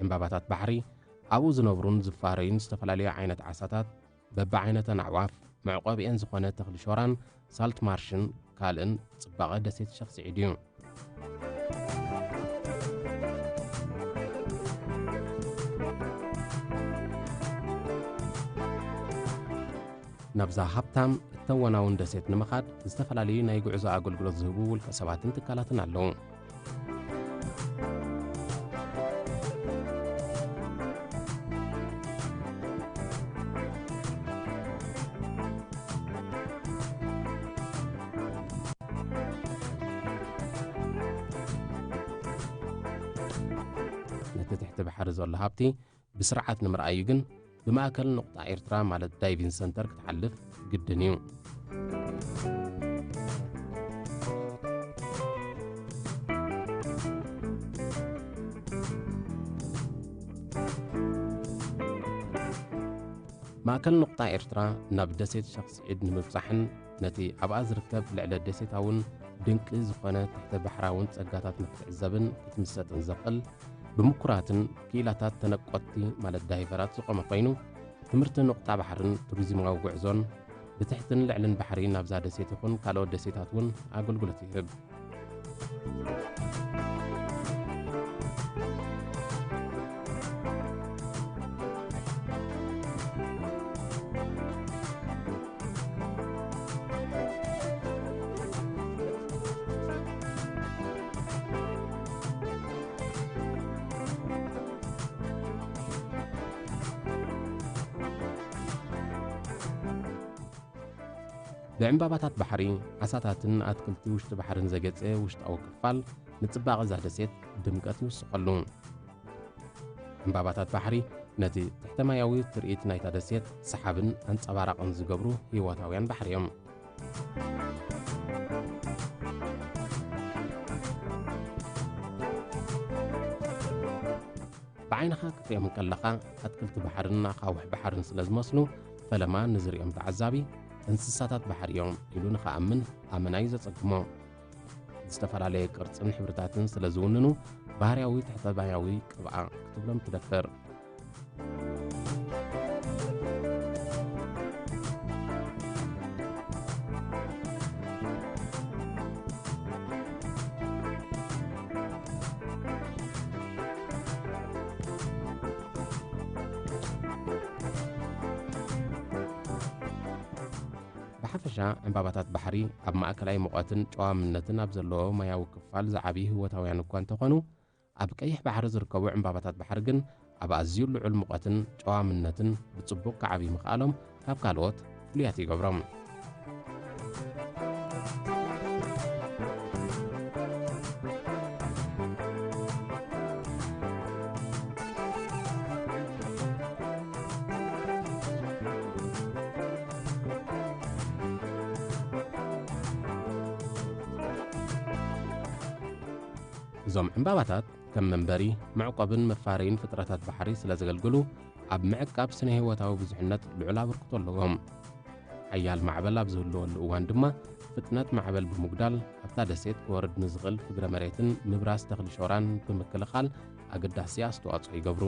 ዕምባባታት ባሕሪ፣ ኣብኡ ዝነብሩን ዝፋረዩን ዝተፈላለዩ ዓይነት ዓሳታት፣ በብዓይነተን ኣዕዋፍ፣ መዕቆቢአን ዝኾነ ተኽሊ ሾራን ሳልት ማርሽን ካልእን ጽባቐ ደሴት ሸኽ ስዒድ እዩ። ናብዛ ሃብታም እተወናውን ደሴት ንምኻድ ዝተፈላለዩ ናይ ጉዕዞ ኣገልግሎት ዝህቡ ውልቀ ሰባትን ትካላትን ኣለዉ። ነቲ ትሕቲ ባሕሪ ዘሎ ሃብቲ ብስርዓት ንምርኣዩ ግን ብማእከል ኑቕጣ ኤርትራ ማለት ዳይቪንግ ሰንተር ክትሓልፍ ግድን እዩ። ማእከል ኑቕጣ ኤርትራ ናብ ደሴት ሸኽ ስዒድ ንምብጻሕን ነቲ ኣብኣ ዝርከብ ልዕለ ደሴታውን ድንቂ ዝኾነ ትሕተ ባሕራውን ጸጋታት ንክትዕዘብን ክትምሰጥን ዘኽእል ብምኩራትን ክኢላታት ተነቆትቲ ማለት ዳይቨራት ዝቖመ ኮይኑ፣ ትምህርቲ ኑቕጣ ባሕርን ቱሪዝማዊ ጉዕዞን ብትሕትን ልዕልን ባሕሪ ናብዛ ደሴት ይኹን ካልኦት ደሴታት እውን ኣገልግሎት ይህብ። ብዕምባባታት ባሕሪ፣ ዓሳታትን ኣትክልቲ ውሽጢ ባሕርን ዘጌጸ ውሽጣዊ ክፋል ንጽባቐ እዛ ደሴት ድምቀት ይውስኸሉ። ዕምባባታት ባሕሪ ነቲ ትሕተ-ማያዊ ትርኢት ናይታ ደሴት ሰሓብን ኣንጸባራቕን ዝገብሩ ህይወታውያን ባሕሪ እዮም። ብዓይንኻ ክትሪኦም እንከለኻ ኣትክልቲ ባሕርን ኣኻውሕ ባሕርን ስለ ዝመስሉ፣ ፈለማ ንዝሪኦም ተዓዛቢ እንስሳታት ባሕሪ እዮም ኢሉ ንኽኣምን ኣመና እዩ ዘጸግሞ። ዝተፈላለየ ቅርጽን ሕብርታትን ስለ ዝውንኑ፣ ባህርያዊ ትሕተ-ማያዊ ቅብኣ ክትብሎም ትደፍር። ብሓፈሻ፣ ዕምባባታት ባሕሪ ኣብ ማእከላይ ሙቐትን ጨዋምነትን ኣብ ዘለዎ ማያዊ ክፋል ዝዓብዩ ህይወታውያን እኳ እንተኾኑ፣ ኣብ ቀይሕ ባሕሪ ዝርከቡ ዕምባባታት ባሕሪ ግን ኣብ ኣዝዩ ልዑል ሙቐትን ጨዋምነትን ብጽቡቕ ክዓብዩ ምኽኣሎም ካብ ካልኦት ፍሉያት ይገብሮም። እዞም ዕምባባታት ከም መንበሪ፣ መዕቆብን መፋረይን ፍጥረታት ባሕሪ ስለ ዘገልግሉ፣ ኣብ ምዕቃብ ስነ-ህይወታዊ ብዙሕነት ልዑል ኣበርክቶ ኣለዎም። ሓያል ማዕበል ኣብ ዝህልወሉ እዋን ድማ፣ ፍጥነት ማዕበል ብምጉዳል፣ ኣብታ ደሴት ክወርድ ንዝኽእል ፍግረ መሬትን ምብራስ ተኽሊ ሾራን ብምክልኻል ኣገዳሲ ኣስተዋጽኦ ይገብሩ።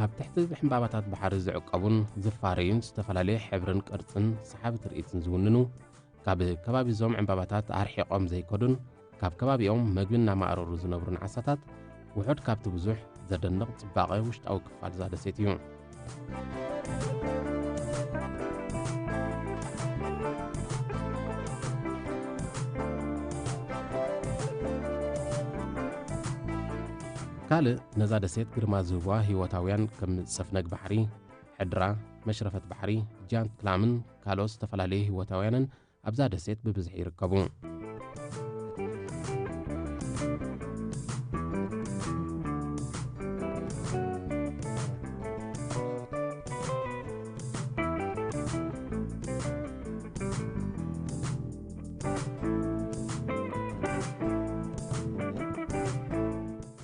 ኣብ ትሕቲ ዕምባባታት ባሕሪ ዝዕቀቡን ዝፋረዩን ዝተፈላለየ ሕብርን ቅርጽን ሰሓቢ ትርኢትን ዝውንኑ፣ ካብ ከባቢ እዞም ዕምባባታት ኣርሒቖም ዘይከዱን ካብ ከባቢኦም መግቢ እናማእረሩ ዝነብሩን ዓሳታት፣ ውሑድ ካብቲ ብዙሕ ዘደንቕ ጽባቐ ውሽጣዊ ክፋል እዛ ደሴት እዩ። ካልእ ነዛ ደሴት ግርማ ዝህብዋ ህይወታውያን ከም ሰፍነግ ባሕሪ፣ ሕድራ፣ መሽረፈት ባሕሪ፣ ጃንት ክላምን ካልኦት ዝተፈላለዩ ህይወታውያንን ኣብዛ ደሴት ብብዝሒ ይርከቡ።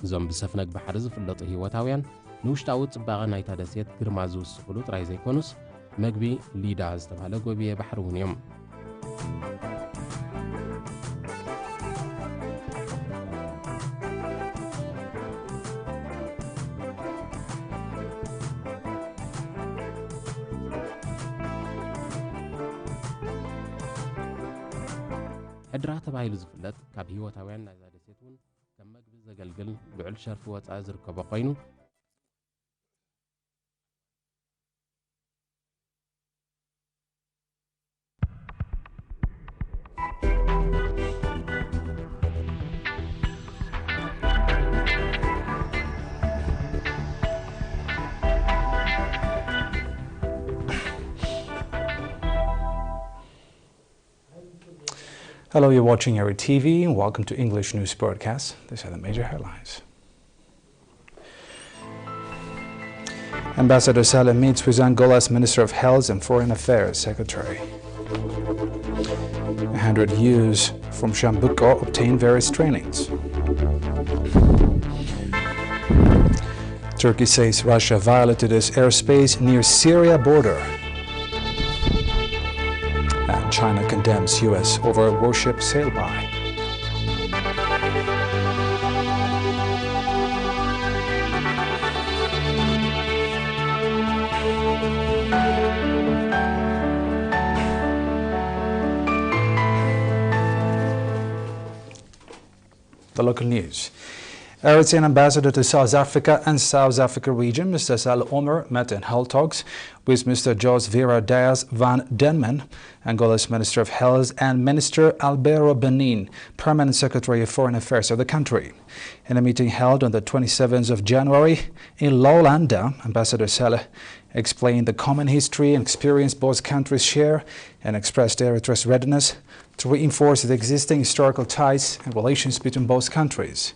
እዞም ብሰፍነግ ባሕሪ ዝፍለጡ ህይወታውያን ንውሽጣዊ ጽባቐ ናይታ ደሴት ግርማ ዝውስኹሉ ጥራይ ዘይኮኑስ፣ መግቢ ሊዳ ዝተባህለ ጎብየ ባሕሪ እውን እዮም። ሕድራ ተባሂሉ ዝፍለጥ ካብ ህይወታውያን ናይዛ ደሴት እውን ከም መግቢ ዘገልግል ልዑል ሸርፊ ወጻኢ ዝርከቦ ኮይኑ፣ Hello, you're watching Eri T V. Welcome to English News Broadcast. These are the major headlines. Ambassador Saleh meets with Angola's Minister of Health and Foreign Affairs Secretary. A hundred youths from Shambuko obtain various trainings. Turkey says Russia violated its airspace near Syria border. And China condemns U S over warship sail by. The local news. Eritrean ambassador to South Africa and South Africa region, Mister Saleh Omar, met and held talks with Mister Jos Vera Dias van Denman, Angola's Minister of Health, and Minister Albero Benin, Permanent Secretary of Foreign Affairs of the country. In a meeting held on the twenty-seventh of January in Luanda, Ambassador Saleh explained the common history and experience both countries share and expressed Eritrea's readiness to reinforce the existing historical ties and relations between both countries.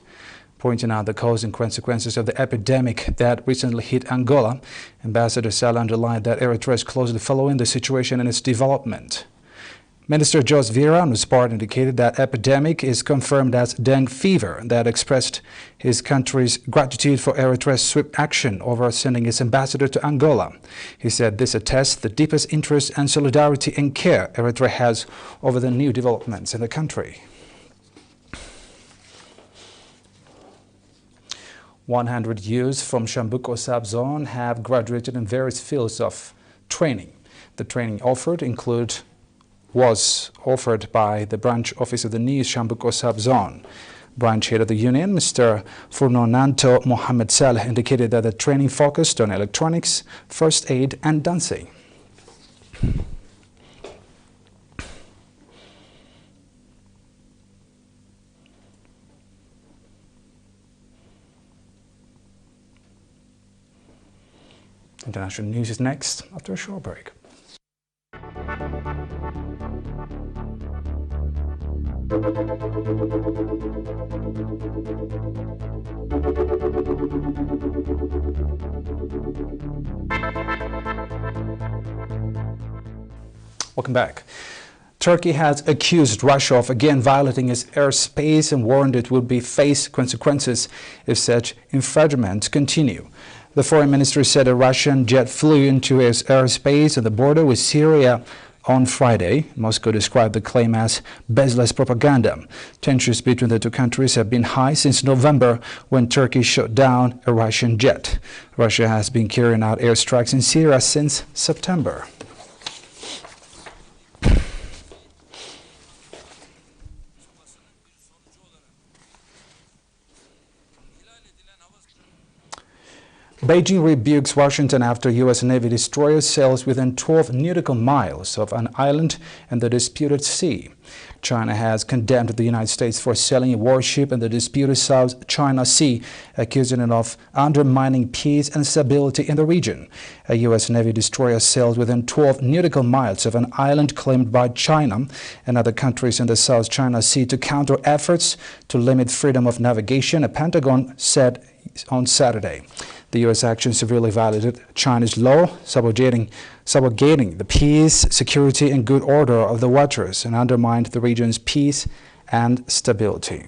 Pointing out the cause and consequences of the epidemic that recently hit Angola, Ambassador Saleh underlined that Eritrea is closely following the situation and its development. Minister Jos Vera, on his part, indicated that epidemic is confirmed as dengue fever, that expressed his country's gratitude for Eritrea's swift action over sending its ambassador to Angola. He said this attests the deepest interest and solidarity and care Eritrea has over the new developments in the country. One hundred youths from Shambuko sub-zone have graduated in various fields of training. The training offered include, was offered by the branch office of the new Shambuko sub-zone. Branch head of the union, Mister Furnonanto Mohamed Saleh, indicated that the training focused on electronics, first aid, and dancing. International news is next after a short break. Welcome back. Turkey has accused Russia of again violating its airspace and warned it would be face consequences if such infringements continue. The foreign ministry said a Russian jet flew into its airspace on the border with Syria On Friday, Moscow described the claim as baseless propaganda. Tensions between the two countries have been high since November, when Turkey shot down a Russian jet. Russia has been carrying out airstrikes in Syria since September. Beijing rebukes Washington after U S Navy destroyer sails within twelve nautical miles of an island in the disputed sea. China has condemned the United States for sailing a warship in the disputed South China Sea, accusing it of undermining peace and stability in the region. A U S Navy destroyer sailed within twelve nautical miles of an island claimed by China and other countries in the South China Sea to counter efforts to limit freedom of navigation, a Pentagon said on Saturday. The U S action severely violated China's law, subrogating, subrogating the peace, security, and good order of the waters and undermined the region's peace and stability.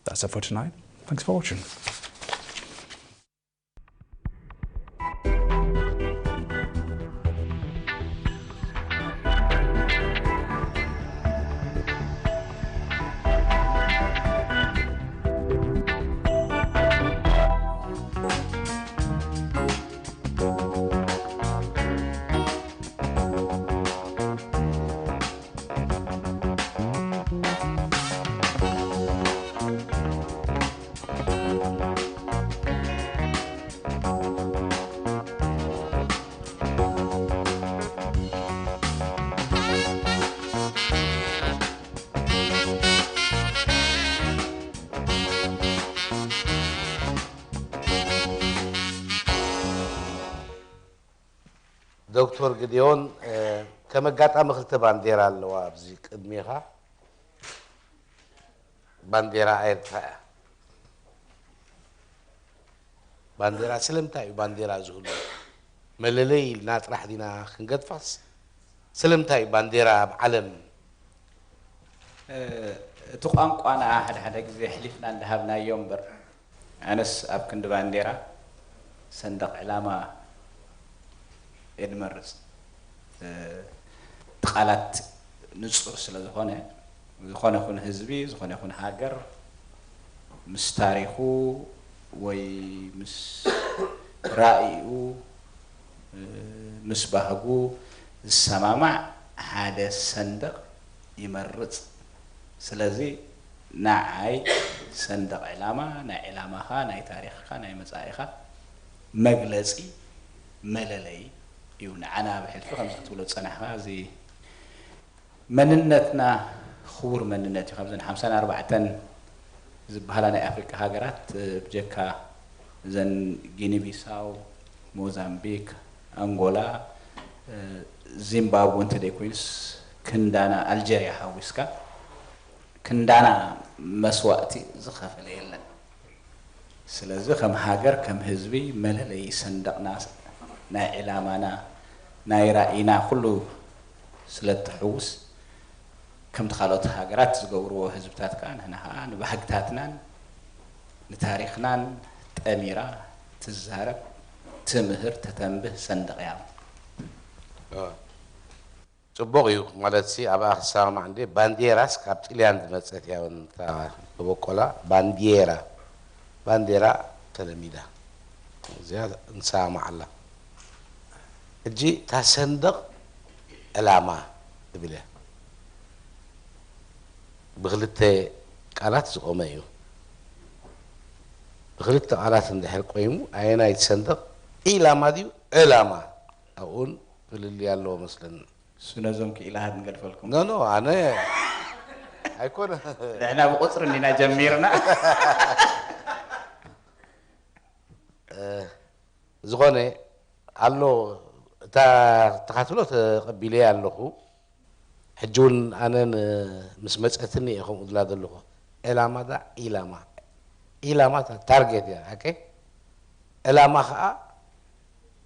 That's it for tonight. Thanks for watching. ዶክተር ግዲዮን፣ ከም ኣጋጣሚ ክልተ ባንዴራ ኣለዋ ኣብዚ ቅድሜኻ። ባንዴራ ኤርትራ እያ። ባንዴራ ስለምንታይ እዩ ባንዴራ ዝህሉ? መለለይ ኢልና ጥራሕ ዲና ክንገድፋስ? ስለምንታይ እዩ ባንዴራ ኣብ ዓለም? እቲ ቋንቋና ሓደ ሓደ ግዜ ኣሕሊፍና እንዳሃብናዮ እምበር፣ ኣነስ ኣብ ክንዲ ባንዴራ ሰንደቕ ዕላማ እየ ዝመርጽ። እቲ ቃላት ንጹር ስለ ዝኾነ፣ ዝኾነ ይኹን ህዝቢ፣ ዝኾነ ይኹን ሃገር ምስ ታሪኹ ወይ ምስ ራእይኡ፣ ምስ ባህጉ ዝሰማማዕ ሓደ ሰንደቕ ይመርጽ። ስለዚ ንዓይ ሰንደቕ ዕላማ ናይ ዕላማኻ፣ ናይ ታሪኽካ፣ ናይ መጻኢኻ መግለጺ መለለዪ እዩ። ንዓና ብሕልፊ ከምዚ ክትብሎ ዝጸናሕካ፣ እዚ መንነትና ክቡር መንነት እዩ። ካብዘን ሓምሳን ኣርባዕተን ዝበሃላ ናይ ኣፍሪቃ ሃገራት፣ ብጀካ እዘን ጊኒ ቢሳው፣ ሞዛምቢክ፣ ኣንጎላ፣ ዚምባብወ እንተደይኮይኑስ ክንዳና ኣልጀርያ ሓዊስካ ክንዳና መስዋእቲ ዝኸፈለ የለን። ስለዚ ከም ሃገር፣ ከም ህዝቢ መለለዪ ሰንደቕና፣ ናይ ዕላማና፣ ናይ ራእይና ኩሉ ስለ እትሕውስ፣ ከምቲ ካልኦት ሃገራት ዝገብርዎ ህዝብታት ከኣ ንሕና ከኣ ንባህግታትናን ንታሪኽናን ጠሚራ ትዛረብ፣ ትምህር፣ ተተንብህ ሰንደቕ እያ። ጽቡቕ እዩ። ማለትሲ ኣብኣ ክሰማማዕ እንዴ፣ ባንዴራስ ካብ ጥልያን ዝመጸት እያ። እታ መበቆላ ባንዲራ፣ ባንዴራ ተለሚዳ፣ እዚኣ ንሰማማዓላ። ሕጂ እታ ሰንደቕ ዕላማ ትብል እያ። ብክልተ ቃላት ዝቆመ እዩ። ብክልተ ቃላት እንድሕር ቆይሙ ኣየናይ ሰንደቕ፣ ኢላማ ድዩ ዕላማ? ኣብኡን ፍልልይ ኣለዎ መስለኒ። እሱ ነዞም ክኢላሃት ንገድፈልኩም። ኖ፣ ኖ፣ ኣነ ኣይኮነ። ንሕና ብቁጽሪ እንዲና ጀሚርና። እ፣ ዝኾነ ኣሎ፣ እታ ተኻትሎ ተቐቢለያ ኣለኹ። ሕጂ እውን ኣነ ን-፣ ምስ መጸትኒ እየ ከምኡ ዝላ ዘለኹ። ዕላማ ዳ ኢላማ። ኢላማ እታ ታርጌት እያ፣ ኦኬ? ዕላማ ኸኣ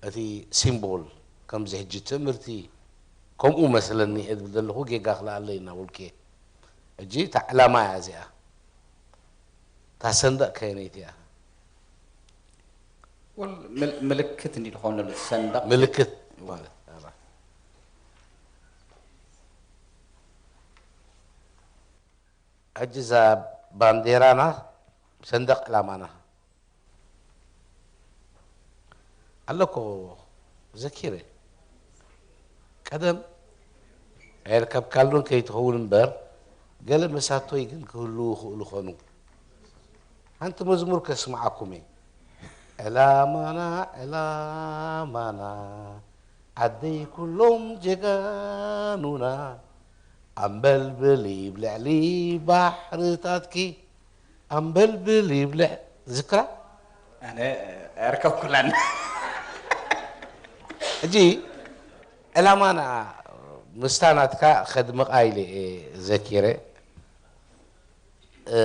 እቲ ሲምቦል ከምዚ ሕጂ ትምህርቲ ከምኡ መስለኒ እብል ዘለኹ ጌጋ ክልኣለይ እናበልኩ እየ። ሕጂ እታ ዕላማ እያ እዚኣ። እታ ሰንደቕ ከየነይቲ እያ? ወል ምል- ምልክት እንዲ ዝኾነሉ ሰንደቕ ምልክት ማለት ኣራ። ሕጂ እዛ ባንዴራና ሰንደቕ ዕላማና ኣለኮ ዘኪረ ቀደም ኣይርከብካሉን ከይትኸውን እምበር ገለ መሳቶይ ግን ክህልዉ ይኽእሉ ኾኑ። ሓንቲ መዝሙር ከስምዓኩም እየ። ዕላማና ዕላማና ዓደይ ኩሎም ጀጋኑና ኣንበልብል ይብልዕሊ ባሕርታትኪ ኣንበልብል ይብልዕ ዝክራ ኣነ ኣይርከብኩላን። ሕጂ ዕላማና ምስታ ናትካ ከድምቓ ኢለ እየ ዘኪረ። እ፣